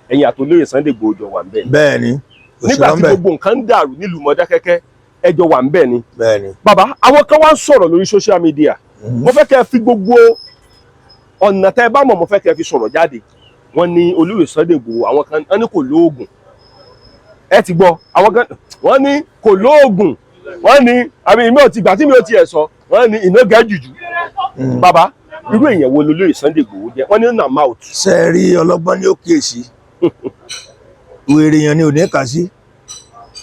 Ẹ̀yin àtolóyè Sunday Igboho jọ wà ń bẹ̀ ni. Bẹ́ẹ̀ ni. Nígbà òṣèré tí ń bẹ̀. gbogbo nǹkan ń dàrú nílùú Mọdákẹ́kẹ́, ẹ jọ wà ń bẹ̀ ni. Bẹ́ẹ̀ ni. Bàbá, àwọn kan wá ń sọ̀rọ̀ lórí social media. Mo fẹ́ kẹ́ ẹ fi gbogbo ọ̀nà tẹ́ ẹ bá mọ̀, mo fẹ́ kẹ́ ẹ fi sọ̀rọ̀ jáde. Wọ́n ní olóyè Sunday Igboho, àwọn kan wọ́n ní kò lóògùn. Ẹ ti gbọ́, àwọn kan wọ́n ní kò lóògùn. Wọ́n ní àmì ìmí ò ti gbà tí mi ò tiẹ̀ sọ, wọ́n ní iná gẹ́ jùjú. Bàbá, irú èèyàn wo lolóyè Sunday Igboho jẹ́? Wọ́n ní na mouth. Ṣe é rí, ọlọ́gbọ́n ní ó kíyèsí, wèrè èèyàn ni ò ní kà sí.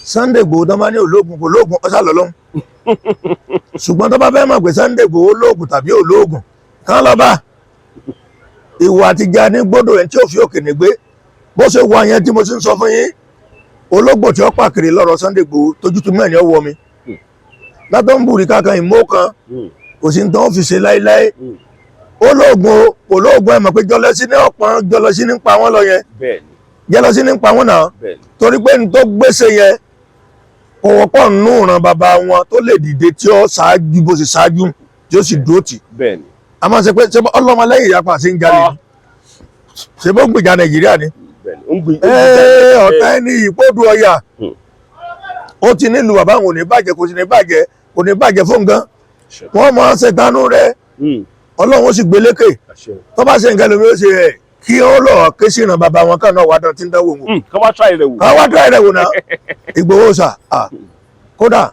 Sunday Igboho tó bá ní ológun, kò lóògùn, ọ̀sà lọ́lọ́hún. Ṣùgbọ́n tó bá fẹ́ mọ̀ pé Sunday Igboho lóògùn tàbí olóògùn, kán lọ bá ìwà àtijọ́ ní gbọ́dọ̀ ẹ̀ tí ò fi òkè ní gbé. Bó ṣe wà yẹn tí mo ti ń sọ fún yín, ológbò tí ó pàkiri lọ́rọ̀ Sunday Igboho tójú tó mẹ́rin ọwọ́ mi látọ̀ ń bùrí kankan ìmó kan, kò sí ní tó ń fi ṣe láéláé. Ó lóògùn o, kò lóògùn, ẹ̀ mọ̀ pé jealousy ní ọ̀pọ̀n, jealousy ní pa wọ́n lọ yẹn. Jealousy ní pa wọ́n náà. Torí pé ní tó gbèsè yẹn kò wọ́pọ̀ nínú ìran bàbá wọn tó lè dìde tí ó ṣáájú bó ṣe ṣáájú tí ó sì dúró tì. A máa ṣe pé ṣe ọlọ́mọlẹ́yìn ìyapa àti ń jalè ni, ṣe bó ń gbèjà Nàìjíríà ni. Bẹ́ẹ̀ni, ó ń gbé. Ee, ọ̀tá ẹni ìpòdù ọ̀yà. Ó ti nílùú bàbá àwọn ò ní bàjẹ́, kò sì ní bàjẹ́, kò ní bàjẹ́ fún gan. Wọ́n máa ń ṣètánú rẹ, Ọlọ́run ó sì gbélékè. Tó bá ṣe nǹkan lómi ó ṣe ẹ̀ kí ó lọ ké sí ìran bàbá wọn kan náà wá dán tí ń dánwò wò. Kọ́ wá try rẹ̀ wò. Ká wá dá rẹ̀ wò náà. Ìgbòho sà, kódà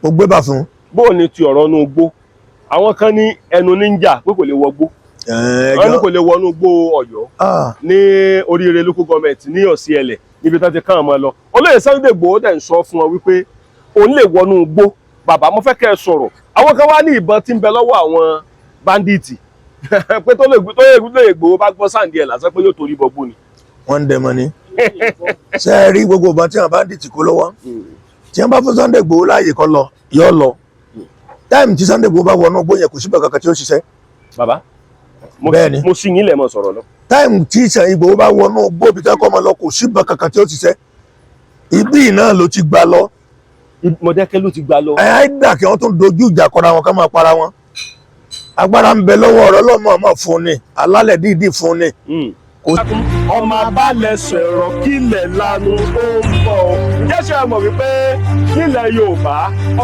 mo gbé bà fún. Bó o ní ti ọ̀rọ̀ inú igbó? Àwọn kan ní ẹnu ní ń jà pé kò lè wọgbó. Wọ́n ní kò lè wọnú igbó Ọ̀yọ́ ní Oríire Local Government ní Ọ̀síẹ̀lẹ̀, níbi tó ti kàn án lọ. Olóyè Sunday Igboho dẹ̀ ń sọ fún wọn wípé òun lè wọnú igbó. Bàbá, mo fẹ́ kẹ́ ẹ sọ̀rọ̀. Àwọn kan wá ní ìbọn tí ń bẹ lọ́wọ́ àwọn bandits, pé tó lè Igboho bá gbọ́ sáǹdì ẹ̀ lásán, pé yóò torí bọgbó ni. Wọ́n ń dẹmọ ni. Ṣe é rí gbogbo ìbọn tí àwọn bandits kó lọ́wọ́, tí wọ́n bá fún Sunday Igboho láàyè kó lọ, yóò lọ. Time tí Sunday Igboho bá wọnú igbó yẹn, kò síbẹ̀ kankan tí ó ṣiṣẹ́. Bàbá, Bẹ́ẹ̀ni. mo sì yín lẹ̀ mọ́ sọ̀rọ̀ lọ. Time tí Ìgbòho bá wọnú igbó bí tẹ́kọ̀ ọmọ lọ, kò síbẹ̀ kankan tí ó ṣiṣẹ́. Ibí náà ló ti gbà lọ. Mọ̀dẹ́kẹ́ ló ti gbà lọ. Ẹ̀ á dà kí wọ́n tún dojú ìjà kọra wọn, ká máa para wọn. Agbára ń bẹ lọ́wọ́ ọ̀rọ̀ ọlọ́mọ ọmọ fún ni, alálẹ̀ dídì fún ni. Ọmọ abálẹ̀ sọ̀rọ̀ kílẹ̀ lanu ó ń bọ̀. Ǹjẹ́ ṣe mọ̀ wípé nílẹ̀ Yorùbá,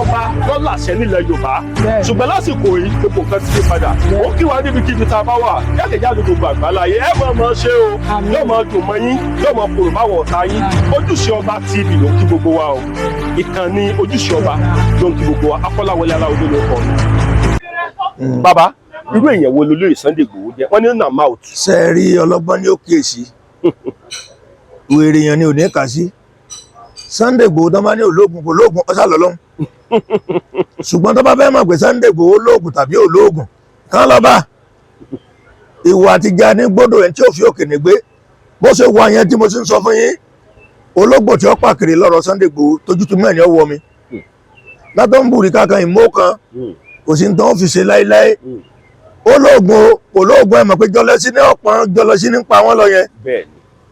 ọba ló láṣẹ nílẹ̀ Yorùbá? Ṣùgbọ́n lásìkò yìí, gbogbo nǹkan ti yí padà. Ó kí wa níbikíbi tá a bá wà jákèjádò gbogbo àgbáláyé. Ẹ mọ̀ mọ̀ ṣe o, yóò mọ̀ dùn mọ́ yín, yóò mọ̀ kúrò máwọ̀ ọ̀tá yín. Ojúṣe Ọba TV ló ń kí gbogbo wa o. Ìkànnì Ojúṣe Ọba ló ń kí gbogbo wa. Akọ́láwọlé Aláwọ̀dé ló kọ́. Bàbá, irú èèyàn wo lolóyè Sunday Igboho jẹ́? Wọ́n ní na mouth. Ṣe é rí, ọlọ́gbọ́n ní ó kíyèsí, wèrè èèyàn ni ò ní kà sí. Sunday Igboho tó bá ní ológun, kò lóògùn, ọ̀sà lọ́lọ́hún. Ṣùgbọ́n tó bá fẹ́ mọ̀ pé Sunday Igboho lóògùn tàbí olóògùn, kán lọ bá ìwà àtijọ́ ní gbọ́dọ̀ ẹ̀ tí ò fi òkè ní gbé. Bó ṣe wà yẹn tí mo ti ń sọ fún yín, ológbò tí ó pàkiri lọ́rọ̀ Sunday Igboho tójú tó mẹ́rin ọwọ́ mi látọ̀ ń bùrí kankan ìmó kan, kò sí ní tó ń fi ṣe láéláé. Ó lóògùn o, kò lóògùn, ẹ̀ mọ̀ pé jealousy ní ọ̀pọ̀n, jealousy ní pa wọ́n lọ yẹn.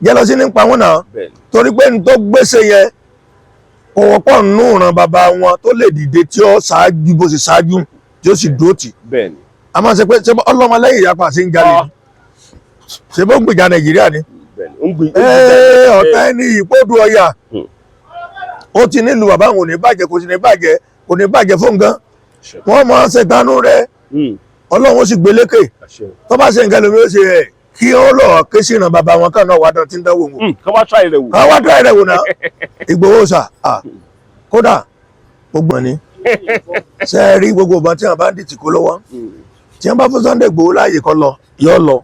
Jealousy ní pa wọ́n náà. Torí pé ní tó gbèsè yẹn kò wọ́pọ̀ nínú ìran bàbá wọn tó lè dìde tí ó ṣáájú bó ṣe ṣáájú tí ó sì dúró tì. A máa ṣe pé ṣe ọlọ́mọlẹ́yìn ìyapa àti ń jalè ni, ṣe bó ń gbèjà Nàìjíríà ni. Bẹ́ẹ̀ni, ó ń gbé. Ee, ọ̀tá ẹni ìpòdù ọ̀yà. Ó ti nílùú bàbá àwọn ò ní bàjẹ́, kò sì ní bàjẹ́, kò ní bàjẹ́ fún gan. Wọ́n máa ń ṣètánú rẹ, Ọlọ́run ó sì gbélékè. Tó bá ṣe nǹkan lómi ó ṣe ẹ̀ kí ó lọ ké sí ìran bàbá wọn kan náà wá dán tí ń dánwò wò. Kọ́ wá try rẹ̀ wò. Ká wá dá rẹ̀ wò náà. Ìgbòho sà, kódà gbogbo ni. Ṣe é rí gbogbo ìbọn tí àwọn bandits kó lọ́wọ́, tí wọ́n bá fún Sunday Igboho láàyè kó lọ, yóò lọ.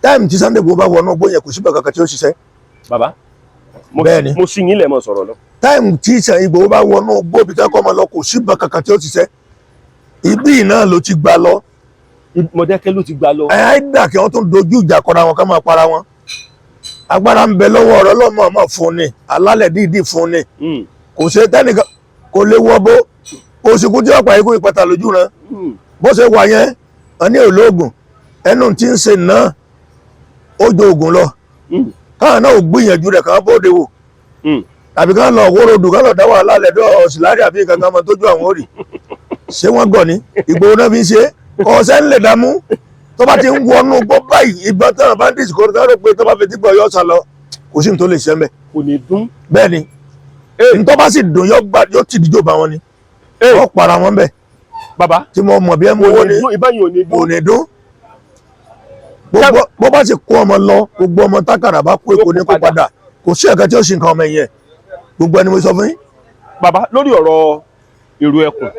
Time tí Sunday Igboho bá wọnú igbó yẹn, kò síbẹ̀ kankan tí ó ṣiṣẹ́. Bàbá, Bẹ́ẹ̀ni. mo sì yín lẹ̀ mọ́ sọ̀rọ̀ lọ. Time tí Ìgbòho bá wọnú igbó bí tẹ́kọ̀ ọmọ lọ, kò síbẹ̀ kankan tí ó ṣiṣẹ́. Ibí náà ló ti gbà lọ. Mọ̀dẹ́kẹ́ ló ti gbà lọ. Ẹ̀ á dà kí wọ́n tún dojú ìjà kọra wọn, ká máa para wọn. Agbára ń bẹ lọ́wọ́ ọ̀rọ̀ ọlọ́mọ ọmọ fún ni, alálẹ̀ dídì fún ni. Kò ṣe tẹ́nìkan kò lè wọ́ bó òsìkú tí ọ̀pá ikú ìpẹta lójú rẹ. Bó ṣe wà yẹn, wọn ní olóògùn, ẹnu tí ń ṣe náà ó jo oògùn lọ. Káwọn náà ò gbìyànjú rẹ̀, káwọn bóde wò, tàbí káwọn lọ wórodù, káwọn lọ dá wàhálà lẹ́dọ̀ ọ̀sìlárí àbí kankan mọ́ tójú àwọn òrì. Ṣé wọ́n gọ̀ ni? Ìgbòho náà fi ń ṣe ọ̀sẹ̀ ń lè dààmú. Tó bá ti ń wọnú gbọ́ báyìí, ìbọn tán bandits kò tó rò pé tó bá fi tí gbọ́ yọ sá lọ. Kò sí ní tó lè ṣe mẹ́. Kò ní dún. Bẹ́ẹ̀ ni, ntọ́ bá sì dùn, yóò gbà, yóò tì díjò bá wọn ni. Wọ́n para wọn bẹ́ẹ̀. Bàbá, tí mo mọ̀ bí ẹ mú kò owó ní ni. dún, ìbọn yìí ò ní Kò dún. ní dún. Gbogbo bó bá sì kó ọmọ lọ, gbogbo ọmọ tákàrà bá kó èkó ní kó padà. Kò sí ẹ̀ka tí ó sì nǹkan ọmọ ẹ̀yìn ẹ̀, gbogbo ẹni mo sọ fún yín. Bàbá, lórí ọ̀rọ̀ èrò ẹkùn,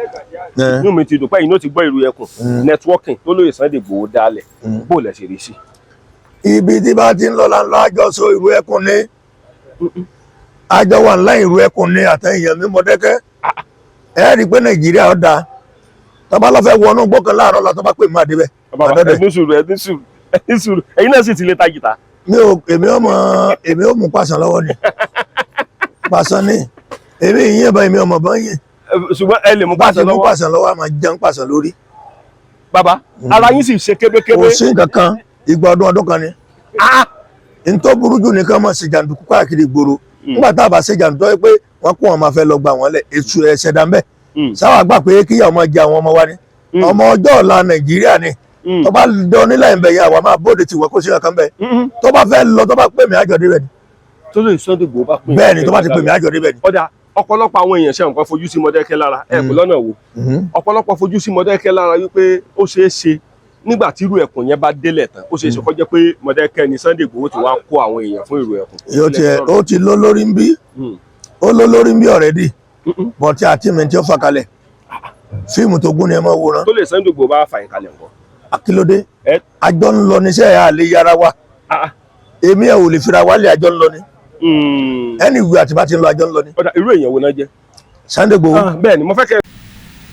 inú mi ti dùn pé inú ti gbọ́ èrò ẹkùn networking tó lóye Sunday Igboho dálẹ̀, bó lẹ̀ ṣe rí sí? Ibi tí bá ti ń lọ la ń lọ. Àjọsọ ìlú ẹkùn ní àjọ wà ńlá ìlú ẹkùn ní àtẹ̀yìn mi Mọ̀dẹ́kẹ́. Ẹ rí i pé Nàìjíríà ó dáa, tọ́ba lọ́fẹ́ wọnú gbọ́kàn láàárọ̀ la, tọ́ba pè má débẹ̀. Bàbá, Àdọ́dẹ̀. ẹ ní sùúrù, ẹ ní sùúrù, ẹ ní sùúrù. Ẹ̀yin náà sì ti lè ta jìtá. Mi ò, èmi ò mọ, èmi ò mú pàṣán lọ́wọ́ ni, pàṣán ni èmi ìyẹn bá, èmi ọmọ bá yẹn. Ṣùgbọ́n ẹ lè mú Bá ti pàṣẹ mú lọ́wọ́. pàṣán lọ́wọ́, a máa jẹun pàṣán lórí. Bàbá, ara yín sì ṣe kébékébé. Kò sí nǹkan kan, ìgbà ọdún ọdún kan ni. N tó burú jù nìkan mọ̀ ṣe jàǹdùkú káàkiri ìgboro. Nígbà tá a bá ṣe jàǹdùkú tó yẹ pé wọ́n kó wọn máa fẹ́ lọ gbà wọ́n lẹ̀, ètò ẹ̀ṣẹ̀ dá mbẹ́. Sáwà gbà pé kíyà ọmọ jẹ àwọn ọmọ wa ni, ọmọ ọjọ́ ọ̀la Nàìjíríà ni. Tó bá dán nílẹ̀ ń bẹ̀ yẹn, àwa máa bóde tiwọ́, kó sí nǹkan bẹ́ẹ̀. Tó bá fẹ́ lọ, tó bá pè mí, àjọ débẹ̀ ni. Tó lóye Sunday Igboho bá pín. Bẹ́ẹ̀ ni, tó bá ti pè mí, àjọ débẹ̀ ni. Ọ̀dà, ọ̀pọ̀lọpọ̀ àwọn èèyàn ṣe nǹkan fojú sí Mọ̀dákẹ́kẹ́ lára ẹ̀ kò lọ́nà wo. Ọ̀pọ̀lọpọ̀ fojú sí Mọ̀dákẹ́kẹ́ lára wípé ó ṣeé ṣe, nígbà tí irú ẹkùn yẹn bá délẹ̀ tán, ó ṣeé ṣe kó jẹ́ pé Mọ̀dákẹ́kẹ́ ni Sunday Igboho ti wá kó àwọn èèyàn fún irú ẹkùn. Yóò tiẹ̀, ó ti ló lórí ń bí, ó ló lórí ń bí already, bọ̀tí àti mi tí ó fà kalẹ̀, fíìmù tó gún ni ẹ máa wòran. Tó lè Sunday Igboho bá fà yín kalẹ̀ nǹkan? Akílódé? Ẹ Àjọ ń lọ níṣẹ́ ẹ̀, àlè yára wa. Èmi ẹ̀ ò lè fira wálé, àjọ ń lọ ni. Ẹni ìwé àti bá ti ń lọ, àjọ ń lọ ni. Ọ̀dà, irú èèyàn wo náà jẹ́? Sunday Igboho. Bẹ́ẹ̀ ni, mo fẹ́ kẹ́.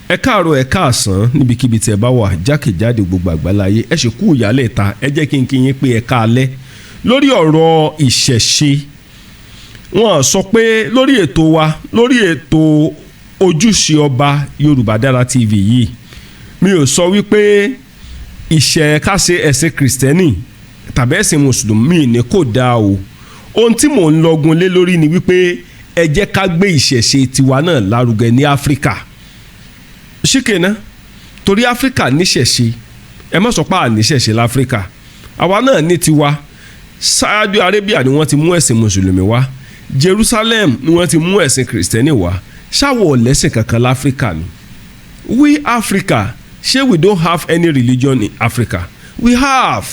Ẹ káàárọ̀, ẹ káàsán, níbikíbi tí ẹ bá wà jákèjádò gbogbo àgbáláyé. Ẹ ṣe kú ìyálẹ̀ ta. Ẹ jẹ́ kí n kí yín pé ẹ káalẹ́. Lórí ọ̀rọ̀ ìṣẹ̀ṣe, wọ́n sọ pé lórí ètò wa, lórí ètò Ojúṣe Ọba Yorùbá Dára TV yìí, mi ò sọ wípé ìṣẹ̀káṣe ẹ̀sìn Kìrìsìtẹ́nì tàbí ẹ̀sìn Mùsùlùmí ní kò dáa o. Ohun tí mò ń lọgun lé lórí ni wípé ẹ jẹ́ ká gbé ìṣẹ̀ṣe tiwa náà lárugẹ ní Áfíríkà ṣíkè torí Áfíríkà níṣẹ̀ṣe. Ẹ má sọ pé à níṣẹ̀ṣe láfíríkà, àwa náà ní tiwa. Saudi Arabia ni wọ́n ti mú ẹ̀sìn Mùsùlùmí wá, Jerusalem ni wọ́n ti mú ẹ̀sìn Kìrìsìtẹ́nì wá. Ṣáwọ̀ lẹ́sìn kankan láfíríkà ni? We Africa, ṣé we don't have any religion in Africa? We have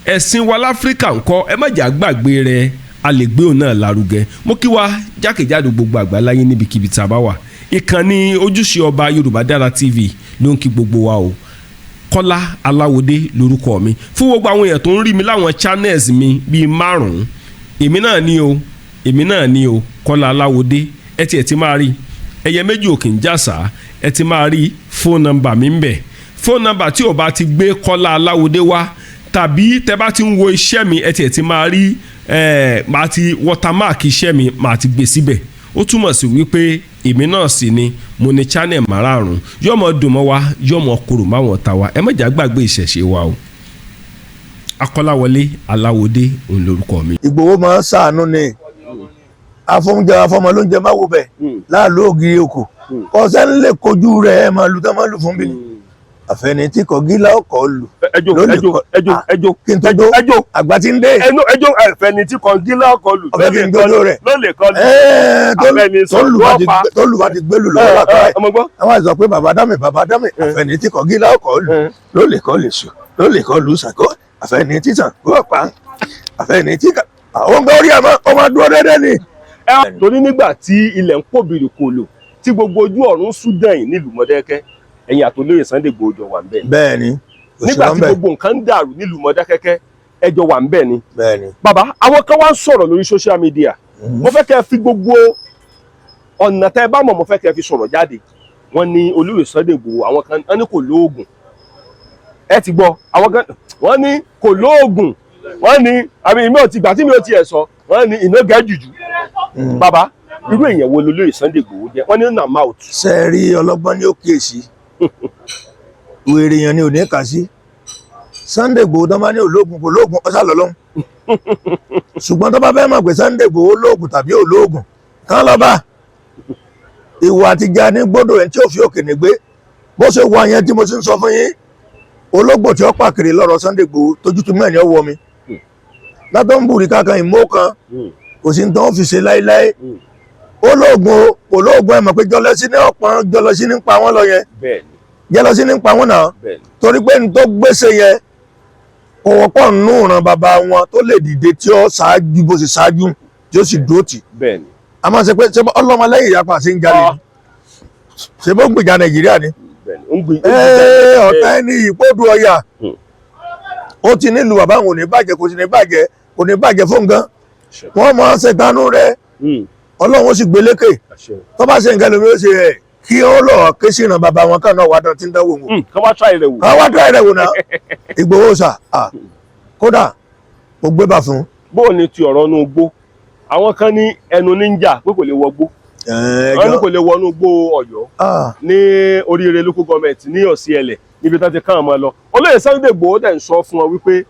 ẹ̀sìn wa láfíríkà ńkọ́? Ẹ má jà gbàgbé rẹ̀, a lè gbé òun náà lárugẹ. Mo kí wa jákèjádò gbogbo àgbáláyé níbikíbi tá a bá wà. Ìkànnì Ojúṣe Ọba Yorùbá Dára TV ló ń kí gbogbo wa o. Kọ́lá Aláwọdé lórúkọ mi. Fún gbogbo àwọn èèyàn tó ń rí mi láwọn channels mi bíi márùn-ún, èmi náà ní o, èmi náà ní o, Kọ́lá Aláwọdé. Ẹ tiẹ̀ ti máa rí ẹyẹ méjì òkè ń jàsà, ẹ ti máa rí phone number mi ń bẹ̀. Phone number tí ò bá ti gbé Kọ́lá Aláwọdé wá, tàbí tẹ bá ti ń wo iṣẹ́ mi, ẹ tiẹ̀ ti máa rí ẹ, máa ti watermark iṣẹ́ mi, máa ti gbé síbẹ̀. Ó túmọ̀ sí wípé èmi náà sì ni mo ní channel márààrún. Yóò mọ dùn mọ́ wa, yóò mọ korò máwọn ta wa. Ẹ má jà gbàgbé ìṣẹ̀ṣe wa o. Akọ́láwọlé Aláwọdé òun lórúkọ mi. Ìgbòho máa ń ṣàánú ni, afọ́njẹ afọ́mọ ló ń jẹ, má wo bẹ̀ láàlú ògiri òkò kọ́sẹ́ ń lè kojú rẹ̀, ẹ̀ máa lu tán, máa lù fún mi ni àfẹni tí kò gíla ọkọ̀ lù. Ẹjọ. Ló lè Ẹjọ. Ẹjọ. Ẹjọ. Kí n tó jó. Ẹjọ. Àgbà tí ń dé. Ẹnu ẹjọ, ẹfẹni tí kan gílá ọkọ lù. Ọ̀fẹ́ kí n jójó rẹ̀. Ló lè kọ lù. Ẹ́ẹ̀, Àfẹni tó lù bá ti gbélù lọ́wọ́ lápá ẹ̀. Ọmọ gbọ́. Àwọn àìsàn pé bàbá dámì, bàbá dámì, àfẹni tí kò gíla ọkọ̀ lù ló lè kọ́ lè sùn, ló lè kọ́ lù sàkó, àfẹni tí sàn kó pa, àfẹni tí kà àwọn gbọ́ orí àmọ́ ọmọ dúró déédéé ni. Ẹ torí nígbà tí ilẹ̀ ń pòbìrì kòlò, tí gbogbo ojú ọ̀run sú dẹ̀yìn nílùú Mọdákẹ́kẹ́, ẹ̀yin àtolóyè Sunday Igboho jọ wà ń bẹ̀. Bẹ́ẹ̀ ni. Nígbà òṣèlú tí ń bẹ. gbogbo nǹkan ń dàrú nílùú Mọdákẹ́kẹ́, ẹ jọ wà ń bẹ̀ ni. Bẹ́ẹ̀ ni. Bàbá, àwọn kan wá ń sọ̀rọ̀ lórí social media. Mo fẹ́ kẹ́ ẹ fi gbogbo ọ̀nà tẹ́ ẹ bá mọ̀, mo fẹ́ kẹ́ ẹ fi sọ̀rọ̀ jáde. Wọ́n ní olóyè Sunday Igboho, àwọn kan wọ́n ní kò lóògùn. Ẹ ti gbọ́, àwọn kan wọ́n ní kò lóògùn, wọ́n ní àmì ìmọ̀ ti gbà tí mi ò tiẹ̀ sọ, wọ́n ní ìnágẹ́ jùjú. Bàbá, irú èèyàn wo lolóyè Sunday Igboho jẹ́? Wọ́n ní na mouth. Ṣe rí, ọlọ́gbọ́n ní ó kíyèsí, wèrè yẹn ni ò ní kà sí. Sunday Igboho tó bá ní ológun, kò lóògùn, ọ̀sà lọ́lọ́hún. Ṣùgbọ́n tó bá fẹ́ mọ̀ pé Sunday Igboho lóògùn tàbí olóògùn kán lọ bá ìwà àtijọ́ ní gbọ́dọ̀ ẹ̀ tí ò fi òkè ní gbé bó ṣe wà yẹn tí mo ti ń sọ fún yín. Ológbò tí ó pàkiri lọ́rọ̀ Sunday Igboho tójútu mẹ́rin ọwọ́ mi. Látọ̀nbùrì kankan ìmó kan kò sí ní tán fi ṣe láéláé. Ó lóògùn o, kò lóògùn, ẹ̀ mọ̀ pé jọlọsí ní ọ̀pọ̀n, jọlọsí ní pa wọ́n lọ yẹn. Jọlọsí ní pa wọ́n náà. Torí pé ní tó gbèsè yẹn kò wọ́pọ̀ nínú ìran bàbá wọn tó lè dìde tí ó ṣáájú bó ṣe ṣáájú tí ó sì dúró tì. A máa ṣe pé ṣe ọlọ́mọ lẹ́yìn ìyapa ṣe ń jalè ni, ṣe bó ń gbèjà Nàìjíríà ni. Bẹ́ẹ̀ni, ó ń gbìn. Ọ̀tá ẹni ìpódù ọ̀yà ó ti nílùú bàbá àwọn ò ní bàjẹ́, kò sì ní bàjẹ́, kò ní bàjẹ́ fún nǹkan. Wọ́n máa ń ṣètánú rẹ, Ọlọ́run ó sì gbélékè. Tó bá ṣe nǹkan lómi ó ṣe ẹ̀ kí ó lọ ké sí ìran bàbá wọn kan náà wà dán tí ń dánwò wò. Kọ́ wá try rẹ̀ wò. Káwọn wá dúrà rẹ̀ wò náà. Ìgbòho sà, kódà ó gbé bà fún. Bó o ní ti ọ̀rọ̀ inú igbó, àwọn kan ní ẹnu níjà pé kò lè wọgbó, wọ́n ní kò lè wọnú igbó Ọ̀yọ́ ní Oríire local government ní Ọ̀sìẹ̀lẹ̀ níbi tó ti kàn ọmọ lọ. Olóyè Sunday Igboho dẹ̀ ń sọ fún wọn wípé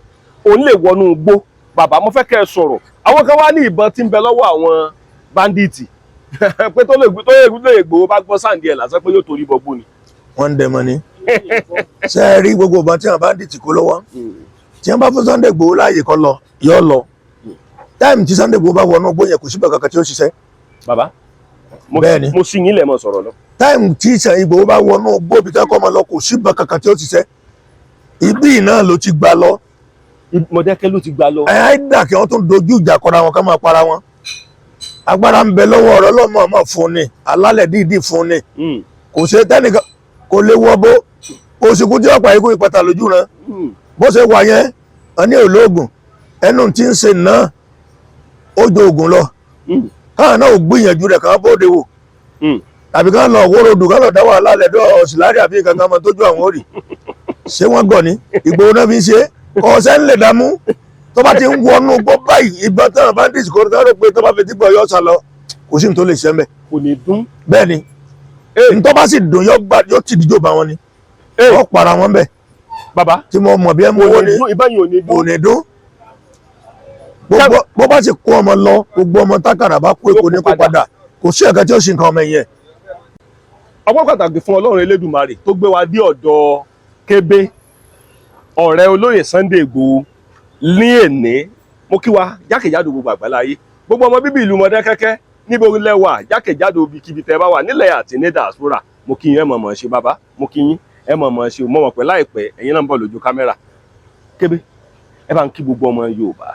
òun lè wọnú igbó. Bàbá, mo fẹ́ kẹ́ ẹ sọ̀rọ̀. Àwọn kan wá ní ìbọn tí ń bẹ lọ́wọ́ àwọn bandits pé tó lè tó lè Igboho bá gbọ́ sáǹdì ẹ̀ lásán pé yóò torí bọgbó ni. Wọ́n ń dẹmọ ni. Ṣe é rí gbogbo ìbọn tí àwọn bandits kó lọ́wọ́, tí wọ́n bá fún Sunday Igboho láàyè kó lọ, yóò lọ. Time tí Sunday Igboho bá wọnú igbó yẹn, kò síbẹ̀ kankan tí ó ṣiṣẹ́. Bàbá, Bẹ́ẹ̀ni. mo sì yín lẹ̀ mọ́ sọ̀rọ̀ lọ. Time tí Igboho bá wọnú igbó bí tẹ́kọ̀ máa lọ, kò síbẹ̀ kankan tí ó ṣiṣẹ́. Ibi náà ló ti gbà lọ. Mọ̀dákẹ́kẹ́ ló ti gbà lọ. Ẹ̀ áìdà kí wọ́n tún dojú ìjà kọra wọn, ká máa para wọn. Agbára ń bẹ lọ́wọ́ ọ̀rọ̀ ọlọ́mọ ọmọ fún ni, alálẹ̀ dídì fún ni. Kò ṣe tẹ́nìkan kò lè wọ bó kò sì kú tí ọ̀pá ikú ìpàtà lójú rẹ. Bó ṣe wà yẹn, wọn ní olóògùn ẹnu tí ń ṣe náà ó jo oògùn lọ. Káwọn náà ò gbìyànjú rẹ̀, káwọn bóde wò, tàbí káwọn lọ wórodù, káwọn lọ dá wàhálà lẹ́dọ̀ ọ̀sìlárí àbí kankan mọ́ tójú àwọn òrì. Ṣé wọ́n gọ̀ ni? Ìgbòho náà fi ń ṣe ọ̀sẹ̀ ń lè dààmú. Tó bá ti ń wọnú gbọ́ báyìí, ìbọn tán bandits kò tó rò pé tó bá fi tí gbọ́ yọ sá lọ, kò sí ní tó lè ṣe mẹ́. Kò ní dún. Bẹ́ẹ̀ ni, ntọ́ bá sì dùn, yọ gbà, yóò ti dìjọ́ bá wọn ni, wọ́n para wọn bẹ́ẹ̀. Bàbá, Tí mo mọ̀ bí ẹ mú owó ni. Ìbọn yìí ò ní Kò dún. ní dún. Gbogbo bó bá sì kó ọmọ lọ, gbogbo ọmọ tákàrà bá kó èkó ní kó padà, kò sí ẹ̀ka tí ó sì nǹkan ọmọ yẹn. Ọpẹ́ pàtàkì fún Ọlọ́run Elédùmarè tó gbé wa dé ọ̀dọ̀ Kébé, ọ̀rẹ́ olóyè Sunday Igboho ní èní. Mo kí wa jákèjádò gbogbo àgbáláyé, gbogbo ọmọ bíbí ìlú Mọdákẹ́kẹ́ níbo lẹ́wà, jákèjádò ibikíbi tẹ́ bá wà nílẹ̀ àti ní diaspora. Mo kí yín, ẹ mọ̀mọ́ ṣe. Bàbá, mo kí yín, ẹ mọ̀mọ́ ṣe. Mo mọ̀ pé láìpẹ́ ẹ̀yin náà ń bọ̀ lójú kámẹ́rà. Kébé, ẹ bá ń kí gbogbo ọmọ Yorùbá,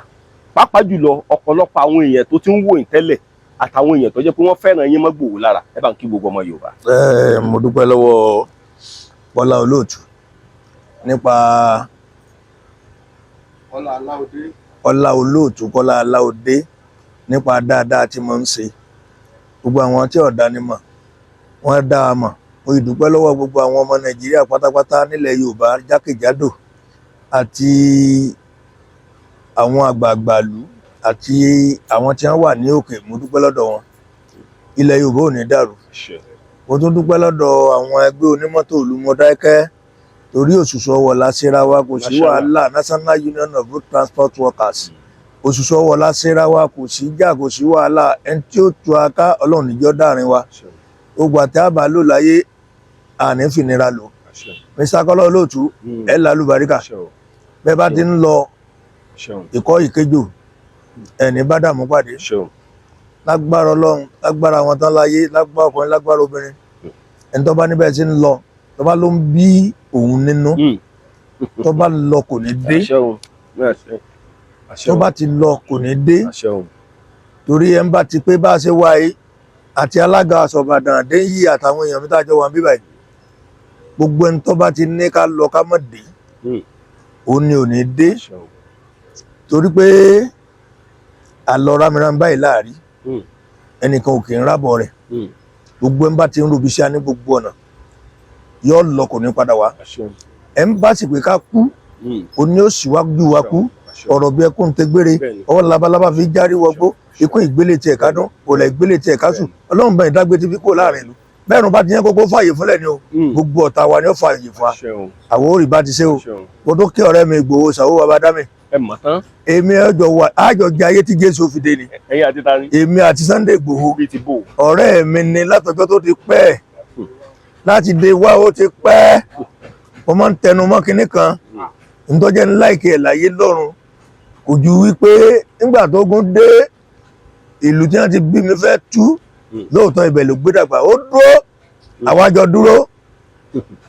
pàápàá jùlọ ọ̀pọ̀lọpọ̀ àwọn èèyàn tó ti ń wò yín tẹ́lẹ̀ àtàwọn èèyàn tó jẹ́ pé wọ́n fẹ́ràn yín mọ́ Ìgbòho lára. Ẹ bá ń kí gbogbo ọmọ Yorùbá. Ẹ, mo dúpẹ́ lọ́wọ́ Bọ́lá Olóòtú nípa Ọlá Aláòdé. Ọlá Olóòtú, Kọ́lá Aláòdé, nípa dáadáa tí mo ń ṣe. Gbogbo àwọn tí ọ̀dà ni mọ̀, wọ́n dá a mọ̀. Mo sì dúpẹ́ lọ́wọ́ gbogbo àwọn ọmọ Nàìjíríà pátápátá nílẹ̀ Yorùbá jákèjádò àti àwọn àgbààgbà ìlú àti àwọn tí wọ́n wà ní òkè. Mo dúpẹ́ lọ́dọ̀ wọn. Ilẹ̀ Yorùbá ò ní dàrú. Mo tún dúpẹ́ lọ́dọ̀ àwọn ẹgbẹ́ onímọ́tò ìlú Mọdákẹ́kẹ́, torí òṣùṣù ọwọ̀ la ṣera wa, kò sí wàhálà. National Union of Road Transport Workers, òṣùṣù ọwọ̀ la ṣera wa, kò sí jà, kò sí wàhálà. Ẹni tí ó tu aká, Ọlọ́run níjọ́ dárin wa. Gbogbo àti àbá lò láyé, àní fìnira lò. Mr. Kọ́lá Olóòtú, ẹ̀ lálùbáríkà. Bẹ́ẹ̀ bá ti ń lọ ìkọ́ ìkejò, ẹni bá dààmú pàdé lágbára Ọlọ́run, lágbára àwọn tán láyé, lágbára ọkùnrin, lágbára obìnrin. Ẹni tó bá níbẹ̀ tí ń lọ, tó bá ló ń bí òun nínú, tó bá lọ kò ní dé. Tó bá ti lọ kò ní dé, torí ẹ ń bá ti pé bá a ṣe wá yìí àti alága àsọ̀bàdàn àdéyí àtàwọn èèyàn mi tá a jọ wà ń bíbáyìí, gbogbo ẹni tó bá ti ní ká lọ ká má dé, òun ni ò ní dé, torí pé àlọ́ rámirámi báyìí láàrí ẹnìkan ò kì í rábọ̀ rẹ̀. Gbogbo ẹ̀ ń bá ti ń rúbi iṣẹ́ ní gbogbo ọ̀nà, yóò lọ, kò ní padà wá. Ẹ̀ ń bá sì pé ká kú, òun ni ó síwájú wa kú. Ọ̀rọ̀ bí ẹkún tẹgbére, ọwọ́ labalábá fi járí wọgbó, ikú ìgbélé tiẹ̀ ká dún òlẹ̀ ìgbélé tiẹ̀ ká sùn. Ọlọ́run bá ìdágbé ti fi kó láàrin ìlú bẹ́ẹ̀ ni bá ti yẹn kókó fààyè fúnlẹ̀ ni o. Gbogbo ọ̀tá wa ni ó fààyè fún wa. Àwọn òrì bá ti ṣe o. Mo tó kí ọ̀rẹ́ mi Ìgbòho ṣàwó bàbá dá mi. Ẹ mọ̀ tán. Èmi ọjọ́ wa àjọ jẹ ayé tí Jésù fi dé ni. Ẹ̀yin àti tani? Èmi àti Sunday Ìgbòho. Bíi ti bò? Ọ̀rẹ́ mi ni látọjọ́ tó ti pẹ́, láti dé wá ó ti pẹ́. Mo máa ń tẹnu mọ́ kinní kan ntọ́jẹ́ ńlá ìkẹ́ ẹ̀ láyé lọ́run. Kò ju wípé nígbà tó gún dé ìlú tí wọ́n ti bí mi fẹ́ tú, lóòótọ́ ibẹ̀ ló gbé dàgbà, ó dúró, àwa jọ dúró,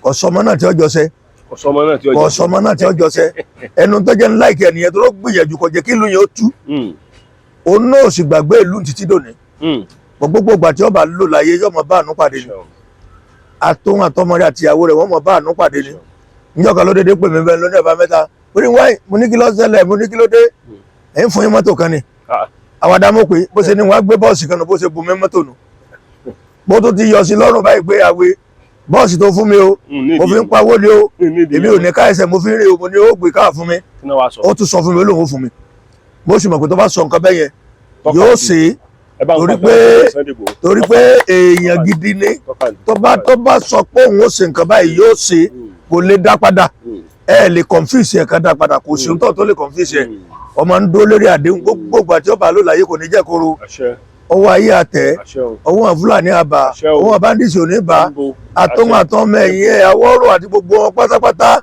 kò sọmọ náà tí ó jọ ṣe. Kò sọmọ náà tí ó Kò jẹ. sọmọ náà tí ó jọ ṣe. Ẹnu tó jẹ́ ńlá ìkẹ́ nìyẹn tó ló gbìyànjú kò jẹ́ kí ìlú yẹn ó tú. Òun náà sì gbàgbé ìlú títí dòní. Gbogbo ìgbà tí ó bá lò láyé, yóò mọ bá àánú pàdé ni. Àtòun àtọmọ rẹ̀ àtìyàwó rẹ̀, wọ́n mọ bá àánú pàdé ni. Níjọ́ kan ló dédé pè mí bẹ́ẹ̀ lóní ọba mẹ́ta. Ó ní wáyé, mo ní kí ló ṣẹlẹ̀? Mo ní kí ló dé? Ẹ̀ ń fún yín mọ́tò kan ni. Àwàdà mọ̀ pé bó ṣe ní wọ́n á gbé bọ́ọ̀sì kan nù, bó ṣe bu mi mọ́tò nù, bó tó ti yọ sí lọ́rùn báyìí pé àwẹ̀ bọ́ọ̀sì tó fún mi o, mo fi ń pawó ni o, èmi ò ní ká ẹsẹ̀ mo fi ń rìn o. Mo ní ó gbé káà fún mi. Kí náà wàá sọ? Ó tún sọ fún mi, ó lóun ó fún mi. Mo sì mọ̀ pé tó bá sọ nǹkan bẹ́ẹ̀ yẹn, yóò ṣe é. Ẹ bá ń Torí pàtàkì Sunday Igboho. Torí pé èèyàn gidi ni. Tó bá sọ pé òun ó ṣe nǹkan báyìí, yóò ṣe é. Kò lè dá padà. Ẹ lè confuse ẹ kan dá padà, kò sí ohun tó lè confuse ẹ. Ọmọ ń dó lórí àdéhùn. Gbogbo ìgbà tí ó bá lò láyé, kò ní jẹ́ kóró. Àṣẹ. Ọwọ́ ayé àtẹ, Àṣẹ o. ọwọ́ àwọn Fúlàní àbá, Àṣẹ o. ọwọ́ àwọn bandits ò ní bá Níbo? àtọ́wọn Àṣẹ. àtọ́mọ ẹ̀yìn ẹ̀ àwọ̀rò àti gbogbo wọn pátápátá,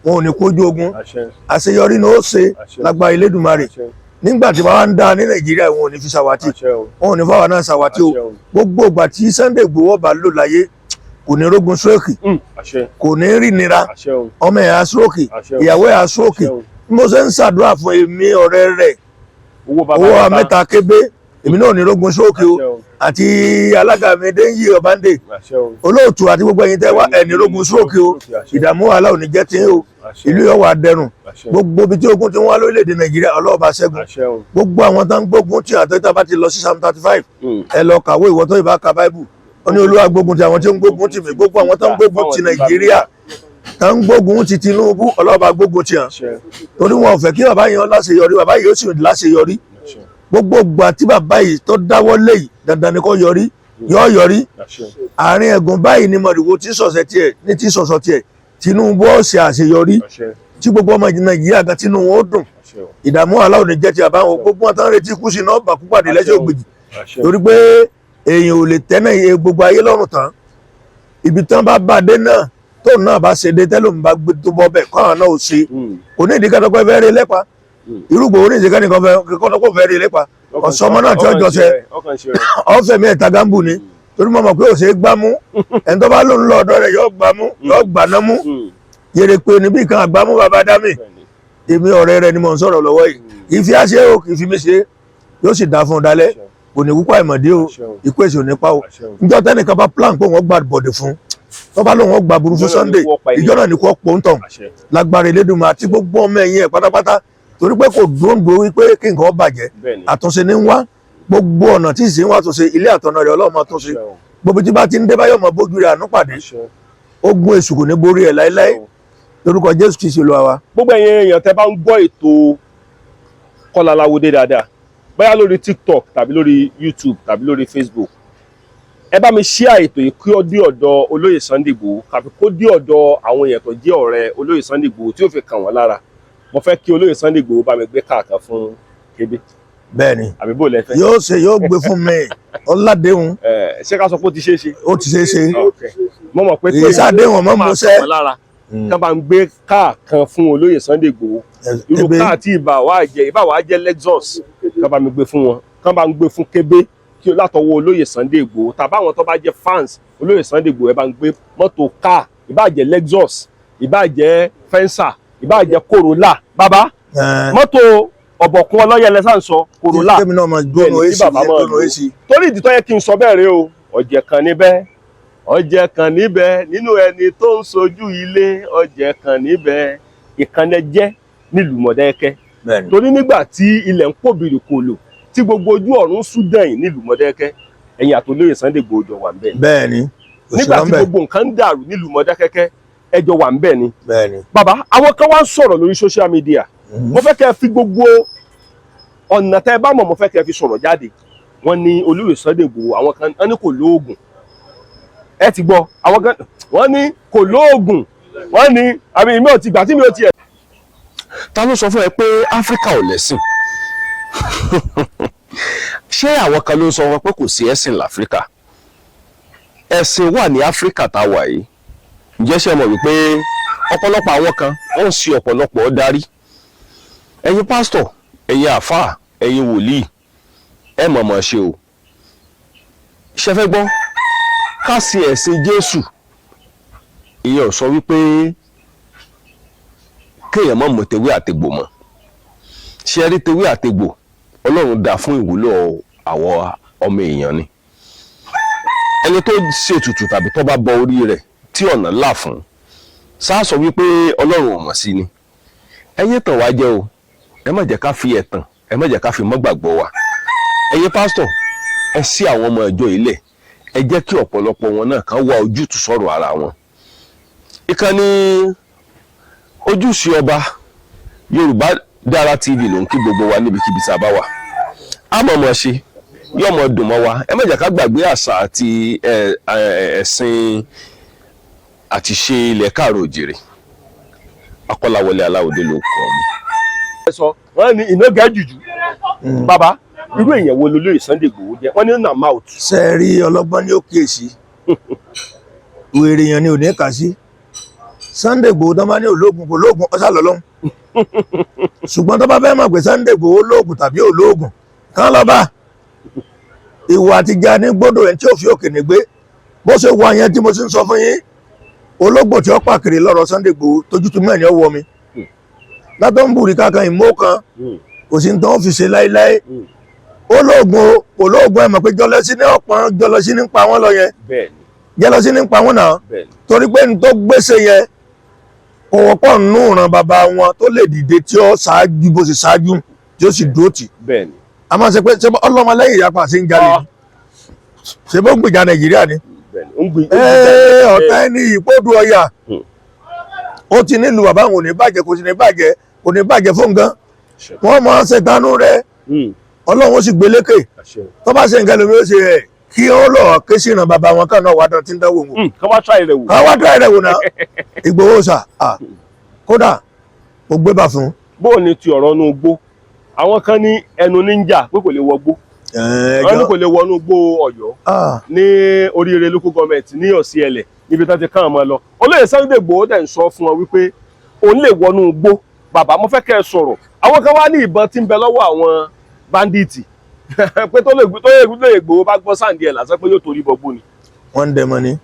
wọn ò ní kójú ogun. Àṣẹ. Àṣeyọrí ni ó ṣe. Àṣẹ. Lágbára Elédùmarè. Àṣẹ. Nígbà tí wọ́n ń dá ní Nàìjíríà, wọn ò ní fi ṣàwátì. Àṣẹ o. Wọn ò ní fáwọn náà ṣàwátì o. Àṣẹ o. Gbogbo ìgbà tí Sunday Igboho bá lò láyé, kò ní rógun stroke, Àṣẹ. kò ní rí nira. Àṣẹ o. Ọmọ ẹ̀ á stroke, Àṣẹ o. ìyàwó ẹ̀ á stroke. Àṣẹ o. Bí mo ṣe ń ṣàdúrà fún èmi ọ̀rẹ́ rẹ̀, Owó bàbá owó mẹ́ta. mẹ́ta kébé, èmi náà ò ní rógun stroke o. Àṣẹ o. Àti alága mi Déyì Ọbándé, Àṣẹ o. olóòtú, àti gbogbo ẹ̀yin tẹ́ wá, ẹ̀ ní rógun stroke o. Àṣẹ. Ìdààmú wàhálà ò ní jẹ́ tí o. Àṣẹ. Ìlú yóò wà dẹrùn. Àṣẹ. Gbogbo ibi tí ogun ti ń wá lórílẹ̀‐èdè Nàìjíríà, ọlọ́ọ̀bá ṣẹ́gun. Àṣẹ o. Gbogbo àwọn tó ń gbógun tí àtẹ́tà bá ti lọ sí Psalm 35, ẹ lọ kàwé, ìwọ tó ìbá ka Báíbù. Ó ní Olúwa gbógun ti àwọn tí ó ń gbógun tì mí. Gbogbo àwọn tó ń gbógun ti Nàìjíríà, tó ń gbógun ti Tinubu, ọlọ́ọ̀bá gbógun ti hàn. Àṣẹ. Torí wọn ò fẹ́ kí bàbá yẹn láṣeyọrí, bàbá yìí ó sì láṣeyọrí. Àṣẹ. Gbogbo ìgbà tí bàbá yìí tó dáwọ́ lé yìí, dandan ni kó yọrí, yọ yọrí. Àṣẹ. Àárín ẹ̀gùn báyìí ni mọ̀rìwò tí sọ̀sẹ̀ tiẹ̀ ní tí sọ̀sọ̀ tiẹ̀. Tinubu ó ṣe àṣeyọrí Àṣẹ. tí gbogbo ọmọ Nàìjíríà gan tínú wọn ó dùn. Àṣẹ o. Ìdààmú aláwọ̀ ní jẹ́ ti àbáwọn gbogbo wọn tán retí kú sí náà bàkú pàdé lẹ́sẹ̀ ògbèjì. Àṣẹ. Torí pé èèyàn ò lè tẹ́nà iye gbogbo ayé lọ́rùn tán. Ibi tán bá bá dé náà, tóun náà bá ṣe dé, tẹ́lómi bá gbé tó bọ́ bẹ́ẹ̀, kọ́ àwọn náà ò ṣe. Kò ní ìdí kẹ́tọ́kọ́ fẹ́ rí lẹ́pa. Irúgbò orí ìṣe kẹ́nìkan fẹ́ kẹ́tọ́kọ́ fẹ́ rí lẹ́pa, ọ̀sọ́mọ náà tí ó jọ ṣe. Ọkàn ṣe rẹ. Ọ̀fẹ́ mi ẹ̀ta gambu ni, torí mo mọ̀ pé ò ṣe é gbámú. Ẹni tó bá lóun lọ ọ̀dọ̀ rẹ̀, yóò gbámú, yóò gbàná mú. Yèrè pé níbí kan àgbámú bàbá dámì. Èmi ọ̀rẹ́ rẹ̀ ni mò ń sọ̀rọ̀ lọ́wọ́ yìí. Kì í fi á ṣe o, kì í fi mí ṣe. Yóò sì dá fún un dálẹ́. Kò ní kúkú àìmọ̀dé o. Ikú èsì ò ní pa o. Níjọ́ tẹ́nìkan bá plan pé wọ́n gba bọ̀dẹ̀ fún, tó bá lóun wọ́n gba burú fún Ìjọ náà ni Sunday, kú ọ̀pá ènìyàn. ìjọ náà ní kú ọ̀pọ̀ ń tàn. Lágbára Elédùmarè àti gbogbo ọmọ ẹ̀yìn ẹ̀ pátápátá, torí pé kò dóńdó wípé kí nǹkan ó bàjẹ́. Àtúnṣe ní ń wá. Gbogbo ọ̀nà tí ìsìn wá túnṣe, ilé àtọ̀nà rẹ̀, Ọlọ́run máa túnṣe. Gbogbo tí bá ti ń dé báyọ̀, mọ́ bójú rẹ̀ àánú pàdé. Ogun èṣù kò ní borí ẹ̀ láéláé, lórúkọ Jésù Kristi Olúwa wa. Gbogbo ẹ̀yin èèyàn tẹ́ bá ń gbọ́ ètò Kọ́lá Aláwọdé dáadáa, bóyá lórí TikTok tàbí lórí YouTube tàbí lórí Facebook, ẹ bá mi share ètò yìí kí ó dé ọ̀dọ̀ olóyè Sunday Igboho, tàbí kó dé ọ̀dọ̀ àwọn èèyàn tó jẹ́ ọ̀rẹ́ olóyè Sunday Igboho tí ó fi kàn wọ́n lára. Mo fẹ́ kí olóyè Sunday Igboho bá mi gbé káàkan fún Kébé. Bẹ́ẹ̀ni. Àbí bò lẹ fẹ́? Yóò ṣe, yóò gbé fún mi, ọládéhùn. Ẹ ṣé ká sọ pé ó ti ṣeé ṣe? Ó ti ṣeé ṣe. Ok. Mo mọ̀ pé Èyí sàdéhùn ọmọ máa mọ́ṣẹ́. kàn wọ́n lára kán bá ń gbé káàkan fún olóyè Sunday Igboho, irú Kébé. káà tí ìbá wa jẹ́ Lexus, kán bá mi gbé fún wọn, kán bá ń gbé fún Kébé kí látọwọ́ olóyè Sunday Igboho, tàbí àwọn tó bá jẹ́ fans olóyè Sunday Igboho, ẹ bá ń gbé mọ́tò káà, ìbá jẹ́ Lexus, ìbá jẹ́ Venza, ìbá jẹ́ Corolla, bàbá, mọ́tò ọ̀bọ̀kún ọlọ́yẹlẹ sáà ń sọ Corolla. Kémi náà máa gbóná. Bẹ́ẹ̀ni, kí AC bàbá máa gbóná lò. AC. Torí ìdí tó yẹ kí n sọ bẹ́ẹ̀ rèé o, ọ̀jẹ̀ kan níbẹ̀, ọ̀jẹ̀ kan níbẹ̀ nínú ẹni tó ń sojú ilé, ọ̀jẹ̀ kan níbẹ̀, ìkànnì jẹ́ nílùú Mọ̀dákẹ́kẹ́. Torí nígbà tí ilẹ̀ ń pòbìrì kòlò, tí gbogbo ojú ọ̀run sú dẹ̀yìn nílùú Mọ̀dákẹ́kẹ́, ẹ̀yin àtolóyè Sunday Igboho jọ wà ń bẹ̀. Bẹ́ẹ̀ni, kò sí Nígbà tí lọ́nbẹ̀. gbogbo nǹkan ń dàrú nílùú Mọ̀dákẹ́kẹ́, ẹ jọ wà ń bẹ̀ ni. Bẹ́ẹ̀ni. Bàbá, àwọn kan wá ń sọ̀rọ̀ lórí social media. Mo fẹ́ kẹ́ ẹ fi gbogbo ọ̀nà tẹ́ ẹ bá mọ̀, mo fẹ́ kẹ́ ẹ fi sọ̀rọ̀ jáde. Wọ́n ní olóyè Sunday Igboho, àwọn kan wọ́n ní kò lóògùn. Ẹ ti gbọ́, àwọn kan wọ́n ní kò lóògùn, wọ́n ní àmì mi ò ti gbà tí mi ò tiẹ̀. Ta ló sọ fún ẹ pé Áfíríkà ò lẹ́sìn? Ṣé àwọn kan ló sọ fún ẹ pé kò sí ẹ̀sìn láfíríkà? Ẹ̀sìn wà ní Áfíríkà tá a wà yìí. Ǹjẹ́ ṣe mọ̀ wípé ọ̀pọ̀lọpọ̀ àwọn kan wọ́n ń ṣe ọ̀pọ̀lọpọ̀ darí? Ẹ̀yin pásítọ̀. Ẹ̀yin àáfàá, ẹ̀yin wòlíì, ẹ mọ̀mọ́ ṣe o. Ṣe fẹ́ gbọ́ ká sí ẹ̀sìn Jésù, ìyẹn ò sọ wípé kéèyàn má mọ̀ tewé àtegbò mọ́. Ṣe rí tewé àtegbò, Ọlọ́run dá fún ìwúlò àwọn ọmọ èèyàn ni. Ẹni tó ṣètùtù tàbí tó bá bọ orí rẹ̀ tí ọ̀nà là fún, sáà sọ wípé Ọlọ́run ò mọ̀ sí ni. Ẹ̀yin tàn wá jẹ́ o. Ẹ má jẹ́ ká fi ẹ̀tàn, ẹ má jẹ́ ká fi mọ́ gbàgbọ́ wa. Ẹ̀yin pásítọ̀, ẹ sí àwọn ọmọ ìjọ ilẹ̀, ẹ jẹ́ kí ọ̀pọ̀lọpọ̀ wọn náà kàn wá ojútùú sọ̀rọ̀ ara wọn. Ìkànnì Ojúṣe Ọba Yorùbá Dára TV ló ń kí gbogbo wa níbikíbi tá a bá wà. Á mọ̀ mọ̀ ṣe yóò mọ̀ dùn mọ́ wa. Ẹ má jẹ́ ká gbàgbé àṣà àti ẹ̀sìn àti ṣe ilẹ̀ káàró òjìrè. Akọ́láwọlé Aláwọ̀dé ló kọ́ mi. Ẹ sọ wọ́n ní iná gẹ́ jùjú. Bàbá, irú èèyàn wo lolóyè Sunday Igboho jẹ́? Wọ́n ní na mouth. Ṣe é rí, ọlọ́gbọ́n ní ó kíyèsí, wèrè èèyàn ni ò ní kà sí. Sunday Igboho tó bá ní ológun, kò lóògùn, ọ̀sà lọ́lọ́hún. Ṣùgbọ́n tó bá fẹ́ mọ̀ pé Sunday Igboho lóògùn tàbí olóògùn, kán lọ bá ìwà àtijọ́ ní gbọ́dọ̀ ẹ̀ tí ò fi òkè ní gbé bó ṣe wà yẹn tí mo sì ń sọ fún yín. Ológbò tí ó pàkiri lọ́rọ̀ Sunday Igboho tójú tó mẹ́rin ọwọ́ mi látọ̀ ń bùrí kankan ìmó kan, kò sí ní tó ń fi ṣe láéláé. Ó lóògùn o, kò lóògùn, ẹ̀ mọ̀ pé jealousy ní ọ̀pọ̀, jealousy ní pa wọ́n lọ yẹn. Jealousy ní pa wọ́n náà. Torí pé ní tó gbèsè yẹn kò wọ́pọ̀ nínú ìran bàbá wọn tó lè dìde tí ó ṣáájú bó ṣe ṣáájú tí ó sì dúró tì. A máa ṣe pé ṣé ọlọ́mọlẹ́yìn ìyapa ṣe ń jalè ni, ṣe bó ń gbèjà Nàìjíríà ni? Bẹ́ẹ̀ni, ó ń gbé. Ee, ọ̀tá ẹni ìpòdù ọ̀yà. Ó ti nílùú bàbá àwọn ò ní bàjẹ́, kò sì ní bàjẹ́, kò ní bàjẹ́ fún gan. Wọ́n máa ń ṣètánú rẹ̀, Ọlọ́run ó sì gbélékè. Tó bá ṣe nǹkan lómi ó ṣe ẹ̀ kí ó lọ ké sí ìran bàbá wọn kan náà wà dán tí ń dánwò wò. Kọ́ wá try rẹ̀ wò. Ká wá dá rẹ̀ wò náà. Ìgbòho sà, kódà ó gbé bà fún. Bó o ní ti ọ̀rọ̀ inú igbó, àwọn kan ní ẹnu ní ń jà pé kò lè wọgbó. Wọ́n ní kò lè wọnú igbó Ọ̀yọ́ ní Oríire Local Government ní Ọ̀síẹ̀lẹ̀ níbi tó ti kàn án lọ. Olóyè Sunday Igboho dẹ̀ ń sọ fún wọn wípé òun lè wọnú igbó. Bàbá, mo fẹ́ kẹ́ ẹ sọ̀rọ̀. Àwọn kan wá ní ìbọn tí ń bẹ lọ́wọ́ àwọn bandits pé tó lè Igboho bá gbọ́ sáǹdì ẹ̀ lásán pé yóò torí bọgbó ni. Wọ́n ń dẹmọ ni.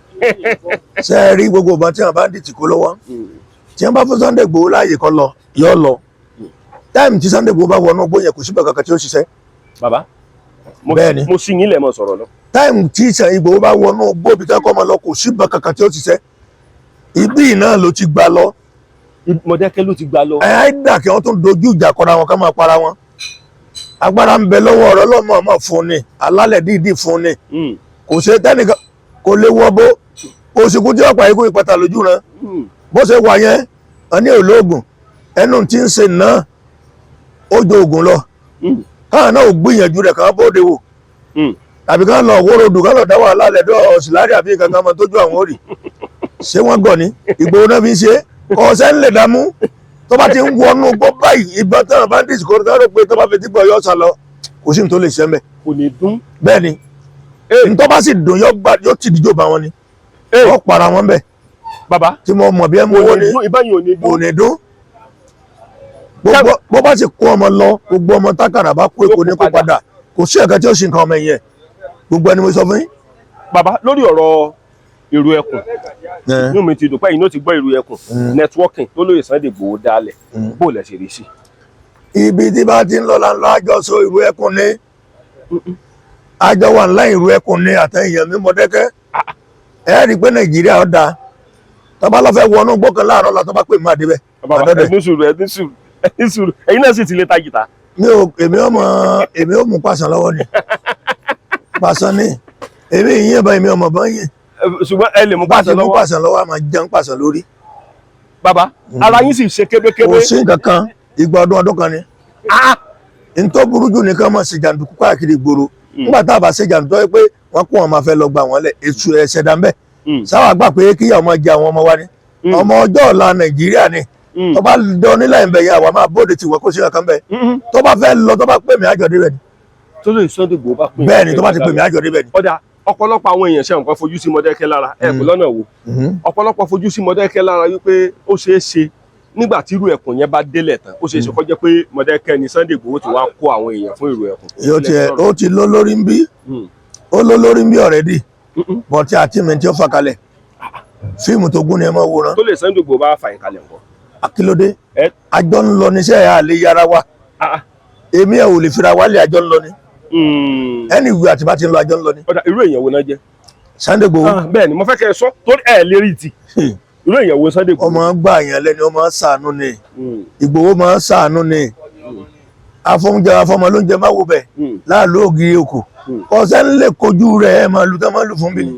Ṣe é rí gbogbo ìbọn tí wọ́n bandits kó lọ́wọ́, tí wọ́n bá fún Sunday Igboho láàyè kó lọ, yóò lọ. Time tí Sunday Igboho bá wọnú igbó yẹn, kò síbẹ̀ kankan tí ó ṣiṣẹ́. Bàbá, Bẹ́ẹ̀ni. mo sì yín lẹ̀ mọ́ sọ̀rọ̀ lọ. Time tí Igboho bá wọnú igbó bí tẹ́kọ̀ máa lọ, kò síbẹ̀ kankan tí ó ṣiṣẹ́. Ibí náà ló ti gbà lọ. Mọ̀dẹ́kẹ́ ló ti gbà lọ. Ẹ á dà kí wọ́n tún dojú ìjà kọra wọn, ká máa para wọn. Agbára ń bẹ lọ́wọ́ ọ̀rọ̀ ọlọ́mọ ọmọ fún ni, alálẹ̀ dídì fún ni. Kò ṣe tẹ́nìkan kò lè wọ bó òsìkú tí ọ̀pá ikú ìpàtà lójú rẹ. Bó ṣe wà yẹn, wọn ní olóògùn ẹnu tí ń ṣe náà, ó ju oògùn lọ. Káwọn náà ò gbìyànjú rẹ̀, káwọn bóde wò, tàbí káwọn lọ wórodù, káwọn lọ dá wàhálà lẹ́dọ̀ ọ̀sìlárí àbí kankan máa tójú àwọn òrì. Ṣé wọ́n gọ̀ ni? Ìgbòho náà fi ń ṣe ọ̀sẹ̀ ń lè dààmú. Tó bá ti ń wọnú gbọ́ báyìí, ìbọn tán bandits kò tó rò pé tó bá fi tí gbọ́ yọ sá lọ, kò sí ní tó lè ṣe mẹ́. Kò ní dún. Bẹ́ẹ̀ ni, ní tó bá sì dùn, yọ gbà, yóò tì díjò bá wọn ni, wọ́n para wọn bẹ́ẹ̀. Bàbá, Tí mo mọ̀ bí ẹ mú kò owó ní ni. dún, ìbọn yìí ò ní Kò dún. ní dún. Gbogbo bó bá sì kó ọmọ lọ, gbogbo ọmọ tákàrà bá kó èkó ní kó padà, kò sí ẹ̀ka tí ó sì nǹkan ọmọ yẹn. Gbogbo ẹni mo sọ fún yín. Bàbá, lórí ọ̀rọ̀ èrò ẹkùn, inú mi ti dùn pé ẹ̀yin náà ti gbọ́ èrò ẹkùn networking tó lóye Sunday Igboho dálẹ̀. Bó lẹ̀ ṣe rí sí? Ibi tí bá ti ń lọ là ń lọ. Àjọsọ ìlú ẹkùn ní àjọ wà ńlá ìlú ẹkùn ní àtẹ̀yìn mi Mọ̀dẹ́kẹ́. Ẹ rí i pé Nàìjíríà ó dáa. Tọ́ba lọ fẹ́ wọnú gbọ́kàn láàárọ̀ la, tọ́ba pè mí, àdébẹ̀. Bàbá, àdọ́dẹ̀. ẹ ní sùúrù, ẹ ní sùúrù, ẹ ní sùúrù. Ẹ̀yin náà sì ti lè ta jìtá. Mi ò, èmi ọmọ, èmi ò mú pàṣán lọ́wọ́ ni, pàṣán ni èmi yín bá, èmi ọmọ bá yín. Ṣùgbọ́n ẹ lè mú Bá ti pàṣẹ mú lọ́wọ́. pàṣán lọ́wọ́, a máa jẹun pàṣán lórí. Bàbá, ara yín sì ṣe kébékébé. Kò sí nǹkan kan. Ìgbà ọdún ọdún kan ni. N tó burú jù ní ká máa ṣe jàǹdùkú káàkiri ìgboro. Nígbà tá a bá ṣe jàǹdùkú tó yẹ pé wọ́n kó wọn máa fẹ́ lọ gbà wọ́n lẹ̀, ètò ẹ̀ṣẹ̀ dá ń bẹ̀. Sáwà gbà pé kíyà ọmọ jẹ àwọn ọmọ wa ni, ọmọ ọjọ́ ọ̀la Nàìjíríà ni. Tó bá dán nílẹ̀ ń bẹ̀ yẹn, àwa máa bóde tiwọ́, kó sí nǹkan bẹ̀. Tó bá fẹ́ lọ, tó bá pè mí, àjọ débẹ̀ ni. Tó lóye Sunday Igboho bá pè. Bẹ́ẹ̀ ni, tó bá ti pè mí, àjọ débẹ̀ ni. Ọ̀dà, ọ̀pọ̀lọpọ̀ àwọn èèyàn ṣe nǹkan fojú sí Mọ̀dẹ́kẹ́ lára ẹ̀ kò lọ́nà wo. Ọ̀pọ̀lọpọ̀ fojú sí Mọ̀dẹ́kẹ́ lára wípé ó ṣeé ṣe Nígbà tí irú ẹkùn yẹn bá délẹ̀ tán, ó ṣeé ṣe kó jẹ́ pé Mọdákẹ́kẹ́ ni Sunday Igboho ti wá kó àwọn èèyàn fún ìrù ẹkùn. Yóò tiẹ̀, ó ti ló lórí ń bí, ó ló lórí ń bí already, but àti mi tí ó fà kalẹ̀, fíìmù tó gún ni ẹ máa wòran. Tó lè Sunday Igboho bá fà yín kalẹ̀ nǹkan? Akílódé? Ẹ Àjọ ń lọ níṣẹ́ ẹ̀, àlè yára wa. Èmi ẹ̀ ò lè fira wálé, àjọ ń lọ ni. Ẹni ìwé àti bá ti ń lọ, àjọ ń lọ ni. Ọ̀dà, irú èèyàn wo náà jẹ́? Sunday Igboho? Ah, bẹ́ẹ̀ ni mo fẹ́ kẹ́ ẹ sọ, torí ẹ lè rí ti irú èèyàn wo Sunday Igboho. Ọmọ gbà yẹn lẹ́ni, ọmọ ṣàánú ni. Ìgbòho máa ń ṣàánú ni, afọ́njẹ afọ́mọ ló ń jẹ, má wo bẹ̀ láàlú ògiri òkò. Ọ̀sẹ̀ ń lè kojú rẹ̀, ẹ̀ máa lu tán, máa lù fún mi ni.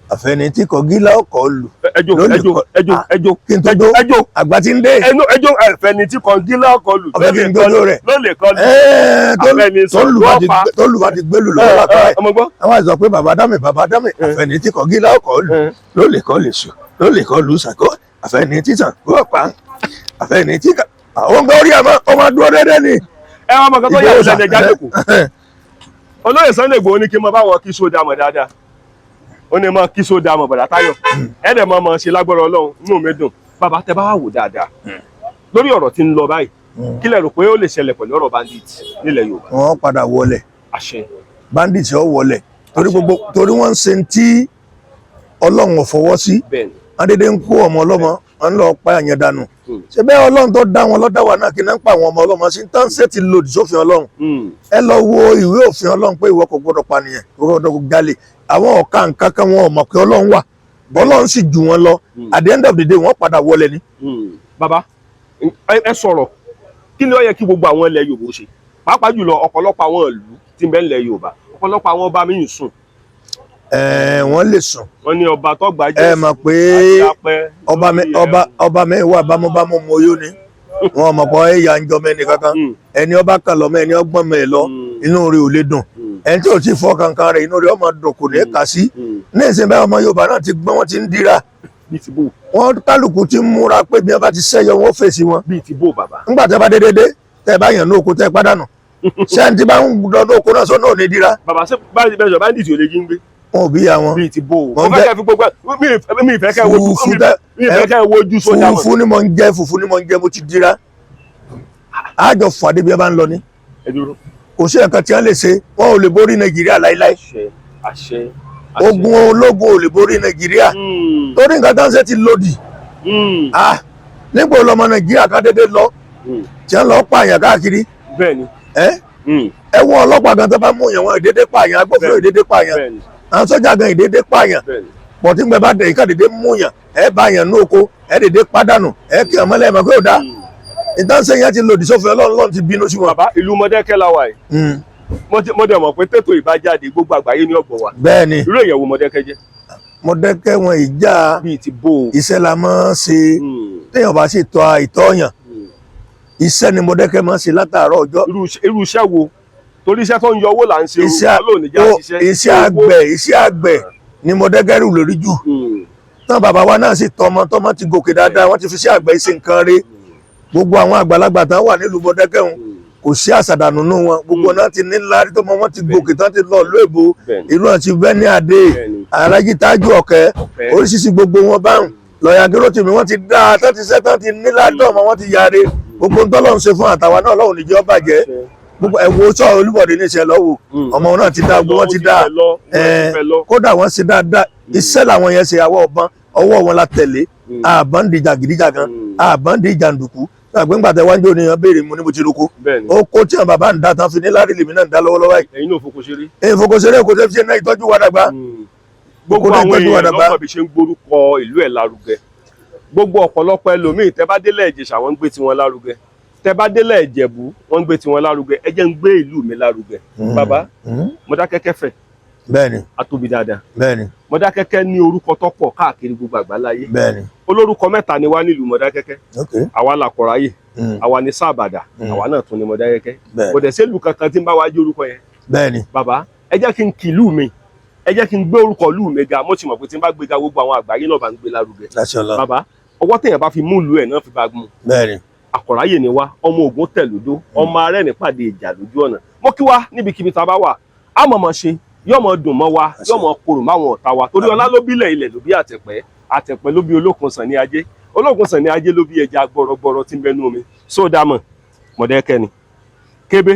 Àfẹni tí kò gíla ọkọ̀ lù. Ẹjọ. Ló lè Ẹjọ. Ẹjọ, ẹjọ. Kí n tó jó? Ẹjọ. Àgbà tí ń dé. Ẹnu ẹjọ, ẹfẹni tí kan gílá ọkọ lù. Ọ̀fẹ́ kí n gbójú rẹ̀. Ló lè kọ lù. Ẹ́ẹ̀, Àfẹni tó lù bá ti gbélù lọ́wọ́ látọ̀ ẹ̀. Ọmọ gbọ́. Àwọn àìsàn pé bàbá dámì, bàbá dámì, àfẹni tí kò gíla ọkọ̀ lù ló lè kọ́ lè sùn, ló lè kọ́ lù sàkó, àfẹni tí sàn kó pa, àfẹni tí kà àwọn gbọ́ orí àmọ́ ọmọ dúró déédéé ni. Ẹ wá mọ kan tó yà Ìgbòho lẹ́nu ẹja lẹ́kọ̀ọ́. Olóyè Sunday Igboho ní kí n mọ báwọn kí sódà mọ̀ dáadáa, ó ní mọ kí sódà mọ̀. Bọ̀dá Táyọ̀, ẹ dẹ̀ mọ̀ mọ̀ ṣe lágbára Ọlọ́run, inú mi dùn. Bàbá, tẹ bá wà wò dáadáa lórí ọ̀rọ̀ tí ń lọ báyìí, kí lẹ rò pé ó lè ṣẹlẹ̀ pẹ̀lú ọ̀rọ̀ bandit nílẹ̀ Yorùbá? Wọ́n padà wọlẹ̀. Àṣẹ. Bandits ó wọlẹ̀, torí gbogbo, torí wọ́n ń ṣe tí Ọlọ́run ò fọwọ́ sí. Bẹ́ẹ̀ni. Wọ́n dédé ń kó ọmọ ọlọ́mọ, wọ́n ń lọ pa àyàn dànù. Ṣe bẹ́ẹ̀ Ọlọ́run tó dá wọn lọ́dá wa náà, kí náà ń pa àwọn ọmọ ọlọ́mọ sí tán ṣe ti lòdì sófin Ọlọ́run. Ẹ lọ wo ìwé òfin Ọlọ́run pé ìwọ kò gbọdọ̀ pànìyàn, ìwọ kò gbọdọ̀ jalè. Àwọn ọ̀ka nǹkan kan, wọn ò mọ̀ pé Ọlọ́run wà, Ọlọ́run sì jù wọn lọ. At the end of the day, wọ́n padà wọlé ni. Bàbá, ẹ sọ̀rọ̀, kí ni ó yẹ kí gbogbo àwọn ilẹ̀ Yorùbá ó ṣe, pàápàá jùlọ ọ̀pọ̀lọpọ̀ àwọn ìlú tí ń bẹ nílẹ̀ Yorùbá, ọ̀pọ̀lọpọ̀ àwọn ọba míì ń sùn? Ẹ wọ́n lè sùn. Wọ́n ní ọba tó gbà jẹ́ Ẹ mọ̀ pé ọba mi, ọba mi wà bámúbámú, mo yó ni wọn mọ̀ pé ẹ̀yà ń jọmọ ẹnì kankan. Ẹni ọba kan lọ́mọ, ẹni ọgbọ́n mọ̀ ẹ̀ lọ, inú rẹ̀ ò lè dùn. Ẹni tí ò tí fọ́ kankan rẹ̀, inú rẹ̀ ọmọ dùn, kò ní kà sí. Ní ìsìn báyìí, ọmọ Yorùbá náà ti gbọ́n, wọ́n ti ń dira. Bíi ti bò? Wọ́n kálukú ti ń múra pé bí wọ́n bá ti ṣẹ́yọ, wọ́n fèsì wọn. Bíi ti bò, bàbá? Ńgbà tẹ́ bá dédé dé, tẹ́ bá yàn ní oko, tẹ́ pàdánù, ṣé ẹni tí bá ń lọ ní oko náà sọ náà ò ní dira? Bàbá, ṣé báyìí bẹ́ẹ̀ sọ, bandit ò lè jí ń gbé? Wọn ò bí ya wọn. Bíi ti bò? Wọ́n Mo fẹ́ kẹ́ fi gbogbo mi ìfẹ́ kẹ́ wojú Fùfú tẹ́- mi ìfẹ́ kẹ́ wojú sójà mọ̀. Fùfú ni mo ń jẹ, fùfú ni mo ń jẹ, mo ti dira, àjọ fàdé bí ẹ bá ń lọ ni. Ẹ dúró. Kò sí nǹkan tí wọ́n lè ṣe, wọn ò lè borí Nàìjíríà láíláí. Àṣẹ, àṣẹ, àṣẹ. Ogun ológun ò lè borí Nàìjíríà, torí nǹkan tó ń ṣe ti lòdì. Ah, nígbà olọmọ Nàìjíríà kan dédé lọ tí wọ́n lọ pààyàn káàkiri? Bẹ́ẹ̀ni. Ẹ ẹ̀wọ̀n ọlọ́pàá gan tó bá mú yàn, wọn ìdédé pààyàn, agbófinró ìdédé pààyàn, àwọn sọ́jà gan ìdédé pààyàn. Pọ̀tí ń gbẹ bá dẹ̀ ìka dédé mú yàn, ẹ bá yàn ní oko, ẹ dédé pàdánù, ẹ kí ọmọlẹ́ ẹ̀ mọ̀ pé ó dá ìtànṣe yẹn ti lòdì sófin Ọlọ́run, Ọlọ́run ti bínú sí wọn. Bàbá, ìlú Mọdákẹ́kẹ́ la wà yìí. Mo dẹ̀ mọ̀ pé tètò ìbájáde, gbogbo àgbáyé ní ọ̀gbọ̀n wa. Irú èèyàn wo Mọdákẹ́kẹ́ jẹ́? Mọdákẹ́kẹ́ wọn ìjà. Bíi ti bò ó? Iṣẹ́ la máa ń ṣe. Téèyàn bá sì tọ́ ìtọ́yàn, iṣẹ́ ni Mọdákẹ́kẹ́ máa ń ṣe látàárọ̀ ọjọ́. Irú iṣẹ́ wo? Torí iṣẹ́ tó ń yọ owó là ń ṣe o. Iṣẹ́ Ọlọ́run ní já ṣiṣẹ́. Iṣẹ́ àgbẹ̀, iṣẹ́ àgbẹ̀ ni Mọdákẹ́kẹ́ rù lórí jù. Tán bàbá wa náà sì tọmọ tọmọ ti gòkè dáadáa, wọ́n ti fi iṣẹ́ àgbẹ̀ ṣe nǹkan rí. Gbogbo àwọn àgbàlagbà tán wà nílùú Mọdákẹ́kẹ́ wọn, kò sí àṣàdànù nù wọn. Gbogbo náà ti ní ńlá tó mọ, wọn ti gòkè tán, ti lọ ìlú èbó. Ìlú àti bẹ́ẹ̀ni adé, Alájí Tájú Ọ̀kẹ́, oríṣiríṣi, gbogbo wọn báwọn lọ́ọ̀yà Géròtìmí, wọ́n ti dá tán, ti sẹ́ tán, ti ní ládùn ọmọ wọn ti yáre. Gbogbo ń tọ́lọ́ ń ṣe fún àtàwa náà, Ọlọ́run níjọ́ bàjẹ́. Gbogbo ẹ̀wọ̀ sọ Olúbọ̀dé níṣẹ́ lọ́wọ́, ọmọ wọn náà ti dá, gbogbo wọn ti dá. Kódà wọ́n ṣe dáadáa, iṣẹ́ làwọn yẹn ṣe. Àwọ̀ ọ̀bọ̀n ọwọ́ wọn la tẹ̀lé, àbọ̀n di jàgídíjàgan, àbọ̀n di jàǹdùkú. Àgbẹ̀ngbàtẹ̀ wájú oníyan béèrè mu ní mo ti roko. Ó kó tí àwọn bàbá ń dá tán fi ní lárí, lèmi náà ń dá lọ́wọ́lọ́wọ́ yìí. Ẹ̀yin náà foko ṣeré. Èyí foko ṣeré, kò tẹ́ fi ṣe náà ìtọ́jú wa dàgbà. Gbogbo Kò ní àwọn ìtọ́jú wa èèyàn dàgbà. lọ́kàn bí ṣe ń gbórúkọ ìlú ẹ̀ lárugẹ. Gbogbo ọ̀pọ̀lọpọ̀ ẹlòmíì, tẹ́ bá délẹ̀ Ìjẹ̀ṣà, wọ́n ń gbé tiwọn lárugẹ. Tẹ́ bá délẹ̀ Ìjẹ̀bú, wọ́n ń gbé tiwọn lárugẹ. Ẹ jẹ́ ń gbé ìlú mi lárugẹ. Bàbá, Mọdákẹ́kẹ́ fẹ̀. Atóbi dáadáa. Mọdákẹ́kẹ́ ní orúkọ tó pọ̀ káàkiri gbogbo àgbáláyé. Olórúkọ mẹ́ta ni wá nílùú Mọdákẹ́kẹ́. Àwa la Kọ̀ráyè, àwa ní Sábàdà, àwa náà tún ní Mọdákẹ́kẹ́. Kò dẹ̀ sẹ́lù kankan tí ń bá wa jẹ́ orúkọ yẹn. Bàbá, ẹ jẹ́ kí n kìlú mi, ẹ jẹ́ kí n gbé orúkọ ìlú mi ga. Mo ti mọ̀ pé tí n bá gbé ga, gbogbo àwọn àgbáyé náà bá ń gbé lárugẹ. Láṣẹ Ọlọ́run. Bàbá, ọwọ́ téèyàn bá fi mú ìlú ẹ̀ náà fi bá mú. Àkọ̀ráyè ni wá, ọmọ Ògùn tẹ̀lódó, ọmọ arẹ́rìn pàdé ìjà lójú ọ̀nà. Mo kí wa níbikíbi tá a bá wà, á mọ̀ mọ̀ ṣe, yóò mọ̀ dùn mọ́ wa, yóò mọ̀ korò máwọn ọ̀tá wa, torí ọlá ló bílẹ̀, ilẹ̀ ló bí àtẹ̀pẹ́, àtẹ̀pẹ́ ló bí olókun sàn ní ajé. Olóògùn sàn ní ajé ló bí ẹja gbọrọgbọrọ tí ń bẹnu omi. Sódàmọ̀ Mọ̀dẹ́kẹ́ ni, Kébé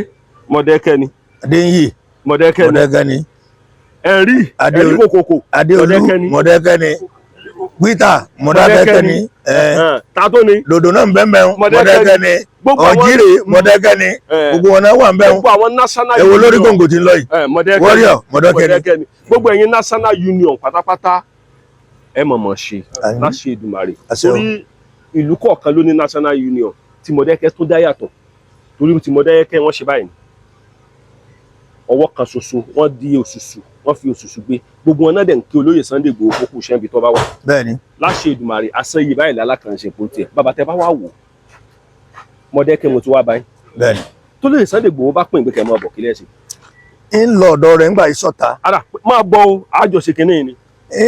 Mọ̀dẹ́kẹ́ ni, Adéyìn Mọ̀dẹ́kẹ́ ni, Mọ̀dẹ́kẹ́ ni, Ẹ̀rí Ẹ̀rí kòkòkò Adéolú Mọ̀dẹ́kẹ́ ni, Mọ̀dẹ́kẹ́ ni, Peter Mọ̀dẹ́kẹ́ ni, tàtó ni, Dòdò náà ń bẹ́ẹ̀ mẹ́rin Mọ̀dẹ́kẹ́ ni, Ọ̀jírè Mọ̀dẹ́kẹ́ ni, gbogbo wọn náà wà ń bẹ́ẹ̀. Gbogbo àwọn national Èwo lórí gbòǹgbò tí ń lọ yìí? Warrior Mọ̀dẹ́kẹ́ ni. Gbogbo ẹ̀yin national union pátápátá, ẹ mọ̀mọ̀ ṣe láṣẹ Èdùmàrè, torí ìlú kọ̀ọ̀kan ló ní national union. Tí Mọ̀dẹ́kẹ́ tó dá yàtọ̀, torí tí Mọ̀dẹ́kẹ́ wọ́n ṣe báyìí, ọwọ́ kan ṣoṣo wọ́n di òṣùṣù, wọ́n fi òṣùṣù gbé gbogbo wọn náà dẹ̀ ń kí olóyè Sunday Igboho kókó iṣẹ́ ibi tó bá wà. Bẹ́ẹ̀ni. Láṣẹ Èdùmàrè, asán yìí báyìí lálákànṣe kò tiẹ̀. Bàbá, tẹ bá wà wò Mọ̀dẹ́kẹ́ mo ti wá báyìí. Bẹ́ẹ̀ni. Tó lóye Sunday Igboho bá pín ìgbé kẹ́ mọ́ bọ̀ kílẹ̀ sí. Ń lọ ọ̀dọ̀ rẹ̀ ńgbà ìsọ̀ta. Ara máa bọ̀ o, àjọṣe kìíní ni.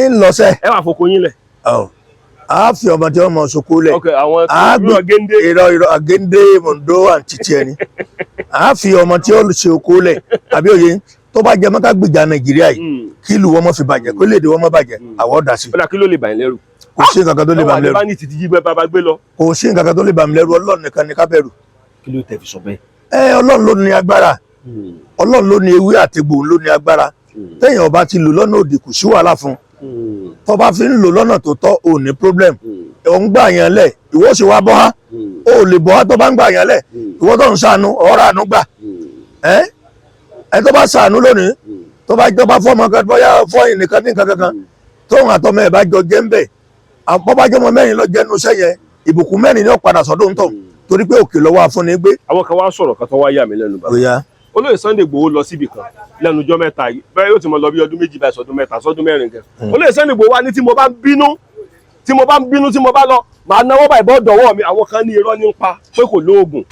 Ń lọ sẹ́. Ẹ wà foko yín lẹ̀. A fi ọmọ tí wọn mọ soko lẹ. Ok, àwọn tó géńdé. Irọ́ irọ́, àgéńdé Mondo àǹtí tiẹ̀ ni. A fi ọmọ tí ó ṣe oko lẹ̀, àbí òye, tó bá jẹ mọ́ká gbìjà Nàìjíríà yìí, kí ìlú wọn mọ́ fi bàjẹ́, kó lè dé wọn mọ́ bàjẹ́, àwọn ọ̀dà sí. Ó dà, kí ló lè bà yín lẹ́rù? Kò sí nǹkan kan tó lè bà mí lẹ́rù. Bá ní títí jí bàbá gbé lọ. Kò sí nǹkan kan tó lè bà mí lẹ́rù. Ọlọ́run nìkan ni ká bẹ̀rù. Kí ló tẹ̀ fi sọ bẹ́ẹ̀? Ẹ Ọlọ́run ló ní agbára. Ọlọ́run ló ní ewé àtegbò, ló ní agbára. Téèyàn bá ti lò lọ́nà òdì, kò sí wàhálà fún un. Tó bá fi ń lò lọ́nà tó tọ́, ò ní problem. Ò ń gbà yẹn lẹ̀, ìwọ sì wá bọ́ há, ó lè bọ́ há. Tó bá ń gbà yẹn lẹ̀, ìwọ tó ń ṣàánú, ọ̀rọ̀ àánú gbà. Ẹ ẹ tó bá ṣàánú lónìí, tó bá fọ́ọ̀mù kan, bóyá fọ́ọ̀yìn nìkan ní nǹkan kankan, tóun àtọmọ ẹ̀ bá jọ jẹ́ ń bẹ̀, àpọ́bájọ́mọ mẹ́rin lọ jẹ́nu iṣẹ́ yẹn, ìbùkún mẹ́rin ni ó padà sọ́dọ̀ ń tọ̀, torí pé òkè lọ́wọ́ afúnni gbé. Àwọn kan wá sọ̀rọ̀ kan tó wá yà mí lẹ́nu, bàbá. Oya. Olóyè Sunday Igboho lọ síbì kan lẹ́nu ọjọ́ mẹ́ta yìí, bẹ́ẹ̀ yóò ti mọ lọ bí ọdún 2 báyìí, sọdún 3, sọdún 4 gan. Olóyè Sunday Igboho wá ní tí mo bá ń bínú, tí mo bá ń bínú, tí mo bá lọ, màá náwó báyìí bọ́ dọ̀wọ́ mi. Àwọn kan ní irọ́ ní ń pa, pé kò lóògùn,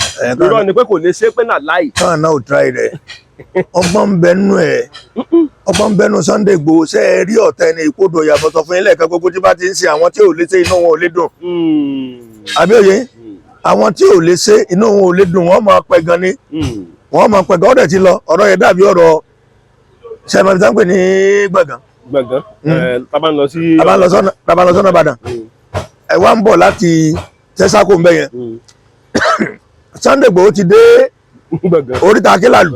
irọ́ ni, pé kò lè ṣe, pé náà láì. Káà náà ò try rẹ̀. Ọgbọ́n ń bẹ nínú ẹ̀, ọgbọ́n ń bẹ nínú Sunday Igboho. Ṣe é rí ọ̀tá ẹni ìkódò ìyàbọ̀ sọ fún yín lẹ́ẹ̀kan, gbogbo tí bá ti ń ṣe, àwọn tí ò lè ṣe, inú wọn ò lè dùn. Àbí òye, àwọn tí ò lè ṣe, inú wọn ò lè dùn, wọ́n máa pẹ́ gan ni, wọ́n máa pẹ́ gan. Ọ̀dẹ̀ ti lọ, ọ̀rọ̀ yẹn dàbí ọ̀rọ̀ sẹ́mi tí wọ́n pè ní gbọ̀ngàn. Gbọ̀ngàn tá a bá ń lọ sí. Tá bá lọ sọ́nà Ìbàdàn, ẹ wá ń bọ̀ láti tẹ́sàkó ń bẹ yẹn, Sunday Igboho ti dé gbọ̀ngàn oríta Akínlàlù,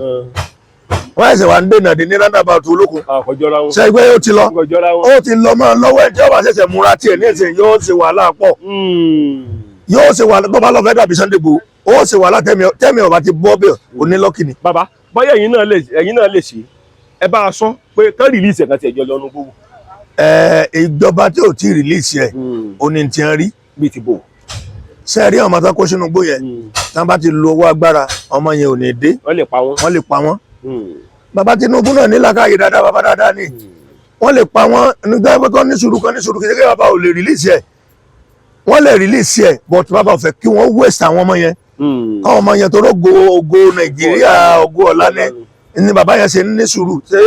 wọ́n ẹ̀sẹ̀ wà ń dènà dé ní roundabout Olókun. Àkọjọra wọn. Ṣe pé ó ti lọ? Àkọjọra wọn. Ó ti lọ mọ́ lọ́wọ́. Ẹ̀ tí ó bá ṣẹ̀ṣẹ̀ múra tiẹ̀ ní ẹ̀sìn, yóò ṣe wàhálà pọ̀, yóò ṣe wàhálà. Tó bá lọ fẹ́ dàbí Sunday Igboho, ó ṣe wàhálà. Tẹ́mi ọba ti bọ́ bẹ́ẹ̀, onílọ́kì ni. Bàbá, bóyá ẹ̀yin náà lè ṣe, ẹ bá a sọ pé kán release ẹ̀ kan tiẹ̀ jọ lọ́nu gbogbo. Ẹ ìjọba tí ò tí ì release ẹ̀, ó ní ti ń rí. Bíi ti bò. Ṣe rí ọmọ tó kó sínú igbó yẹn, tí wọ́n bá ti lo owó agbára, ọmọ yẹn ò ní dé. Wọ́n lè pa wọ́n. Wọ́n lè pa wọ́n. Bàbá Tinubu náà ní làákàyè dáadáa, bàbá dáadáa ni. Wọ́n lè pa wọ́n nígbà pé kán ní sùúrù, kán ní sùúrù. Kí ṣe kí bàbá ò lè release ẹ̀, wọ́n lè release ẹ̀, but bàbá ò fẹ́ kí wọ́n waste àwọn ọmọ yẹn, káwọn ọmọ yẹn tó rógo ògo Nàìjíríà, ògo ọ̀la ní bàbá yẹn ṣe ní sùúrù. Ṣé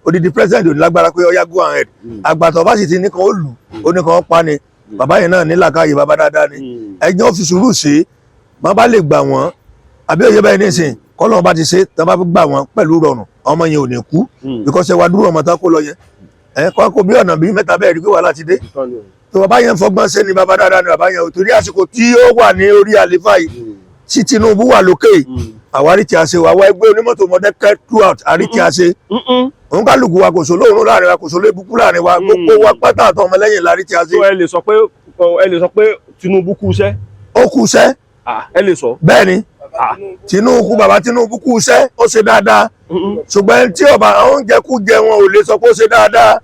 odidi president ò ní lágbára pé ọyá, go ahead? Àgbàtọ̀ bá sì ti ní kan ó lù ó ní kan ó pa ni. Bàbá yẹn náà ní làákàyè, bàbá dáadáa ni. Ẹjọ́ fi sùúrù ṣe, wọ́n bá lè gbà wọ́n, àbí òye báyìí nísìn, kọ́lọ́n bá ti ṣe, tí wọ́n bá gbà wọ́n pẹ̀lú rọrùn, ọmọ yẹn ò ní kú, because ẹ wá dúró ọmọ tán kó lọ yẹn, ẹ kọ́ kó bí ọ̀nà bí mẹ́ta bẹ́ẹ̀ rí pé wàhálà ti dé. Tó bàbá yẹn fọgbọ́n ṣe ni, bàbá dáadáa ni bàbá yẹn ò, torí àsìkò tí ó wà ní orí àlefa yìí, tí Tinubu wà lókè yìí, àwárí tí a ṣe wà wá ẹgbẹ́ onímọ́tò Mọ̀dẹ́kẹ́ throughout, àrí tí a ṣe òun kálukú wa, kò sọ lóòrùn láàrin wa, kò sọ lébùkún láàrin wa, gbogbo wa pátá àtọ ọmọlẹ́yìn lárí tí a ṣe. So ẹ lè sọ pé Tinubu kú iṣẹ́. Ó kú iṣẹ́. Ẹ lè sọ. Bẹ́ẹ̀ ni, Tinubu, bàbá Tinubu kú iṣẹ́, ó ṣe dáadáa, ṣùgbọ́n tí ọba oúnjẹ kú jẹ, wọn ò lè sọ pé ó ṣe dáadáa,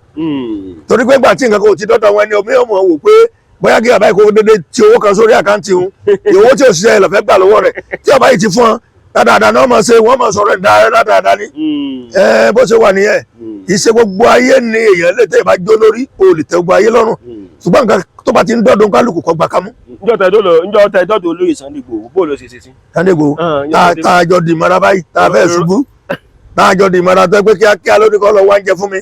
torí pé gbà tí nǹkan kò ti dọ́dọ̀ wọn, ẹni omi ò mọ̀ wò pé bóyá kí bàbá yìí kó dédé ti owó kan sórí account òun, owó tí òṣìṣẹ́ ẹ̀ lọ́fẹ́ gbà lọ́wọ́ rẹ̀, tí bàbá yìí ti fún ọ dáadáa náà, máa ṣe wọ́n máa sọ̀rọ̀ ẹ̀ dáadáa ni. Ẹ bó ṣe wà nìyẹn. Ìṣe gbogbo ayé ni èèyàn lè tẹ́ ìbá jó lórí, o lè tẹ gbogbo ayé lọ́rùn, ṣùgbọ́n nǹkan tó bá ti ń dọ́dún, kálukú kó gbà kámú. Njọ́ tẹ dọ́dọ̀ olóyè Sunday Igboho, bó ló ṣe ṣe sí? Sunday Igboho, tá a jọ di mara báyìí, tá a fẹ́ ṣubú, tá a jọ di mara, tó pé kíákíá lórí kọ́ lọ wá ń jẹ fún mi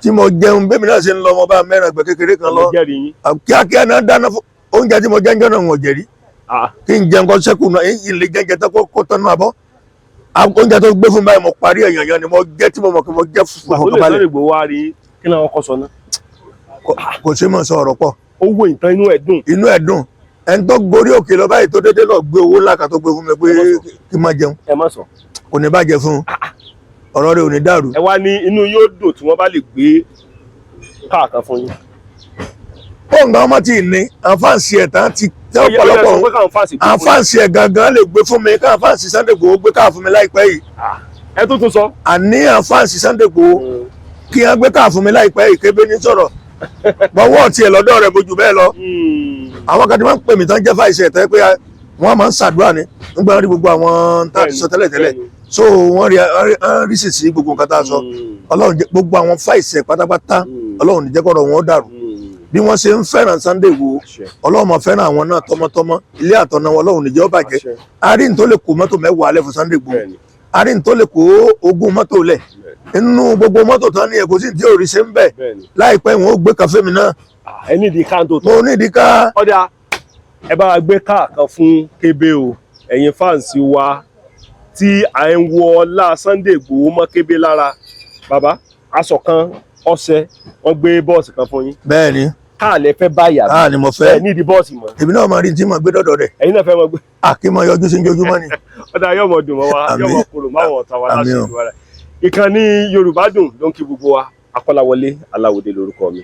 tí mo jẹun, bẹ́ẹ̀ mi náà ṣe ń lọ, ọmọ bá mẹ́rin ẹgbẹ́ kékeré kan lọ, kíákíá náà dáná fún oúnjẹ tí mo jẹ́ ń jọ́ náà ń jẹ̀rí kí n jẹun kọ́ sẹ́kù náà, èyí lè jẹ́jẹ́ tó kó tọ́nu àbọ̀ oúnjẹ tó gbé fún mi báyìí, mo parí ẹ̀yàn yan ni mo jẹ́, tí mo mọ̀ kí mo jẹ́ fún ọkọ̀ balẹ̀. Olóyè Sunday Igboho wá rí, kí ni àwọn kọ sọ náà? Kò sí mọ̀ sọ ọ̀rọ̀ pọ̀. Owó ìtàn, inú ẹ̀ dùn. Inú ẹ̀ dùn. Ẹni tó gorí òkè lọ báyìí tó dédé lọ gbé owó ńlá kan tó gbé fún mi pé kí n má jẹun. Ẹ má sọ. Kò ní bàjẹ́ fún un, ọ̀rọ̀ rẹ̀ ò ní dàrú. Ẹ wá ní inú yóò dùn tí wọ́n bá lè gbé káà kan fún yín. Pọ́ǹgà gan ọmọ tí ì ní àǹfààní ẹ̀ tán ti tẹ́ ọ̀pọ̀lọpọ̀ àǹfààní ẹ̀ gangan lè gbé fún mi, káà fans Sunday Igboho gbé káà fún mi láìpẹ́ yìí. Ẹ tó tún sọ. Àní àǹfààní Sunday Igboho kí wọ́n gbé káà fún mi láìpẹ́ yìí. Kébé ní sọ̀rọ̀ gbọ́wọ́ tiẹ̀ lọ́dọ̀ rẹ̀ mojú bẹ́ẹ̀ lọ. Àwọn kan tí wọ́n ń pè mí tán jẹ́ fàìsì ẹ̀ tẹ́ pé wọ́n máa ń ṣàdúrà ni nígbà wọn rí gbogbo àwọn tá a ti sọ tẹ́lẹ̀ tẹ́lẹ̀, so wọ́n rí, wọ́n rí sì sí gbogbo nǹkan tá a sọ. Ọlọ́run jẹ́ gbogbo àwọn fàìsì ẹ̀ pátápátá, Ọlọ́run ní jẹ́ kọ́rọ̀ wọn ó dàrú. Bí wọ́n ṣe ń fẹ́ràn Sunday Igboho, Ọlọ́run máa fẹ́ràn àwọn náà tọmọtọmọ, ilé àtọ̀nà wọn, Ọlọ́run ní jẹ́ ó bàjẹ́. Arí tó lè kó mọ́tò 10 alẹ́ fún Sunday Igboho, arí tó lè kó 20 mọ́tò lẹ̀ nínú gbogbo mọ́tò tán ní ẹ̀kọ́ sí tí ò rí ṣe ń bẹ̀. Láìpẹ́ wọn ó gbé kàfé mi náà. Ẹ ní ìdí káńtó tó. Mo ní ìdí ká. Ọ̀dà, ẹ bá wa gbé káà kan fún Kébé o. Ẹ̀yin fans wa tí à ń wọ ọlá Sunday Igboho mọ́ Kébé lára, bàbá aṣọ kan ọṣẹ, wọ́n gbé bọ́ọ̀sì kan fún yín. Bẹ́ẹ̀ ni. Káà lẹ fẹ́ báyà? Káà ni mo fẹ́. Ẹ ní ìdí bọ́ọ̀sì mọ́. Èmi náà máa rí tí mo gbé dọ́dọ̀ rẹ̀. Ẹ̀yin náà fẹ́ mọ gbé. À kí mo yọjú sí ojoojúmọ́ ni. Ọ̀dà, yóò mọ̀ dùn mọ́ wa. Àmín. Yóò mọ̀ kúrò máwọn ọ̀tá wa. Àmín láti o. ìlú wa rẹ̀. Ìkànnì Yorùbá Dùn ló ń kí gbogbo wa. Akọ́láwọlé Aláwòdé lórúkọ mi.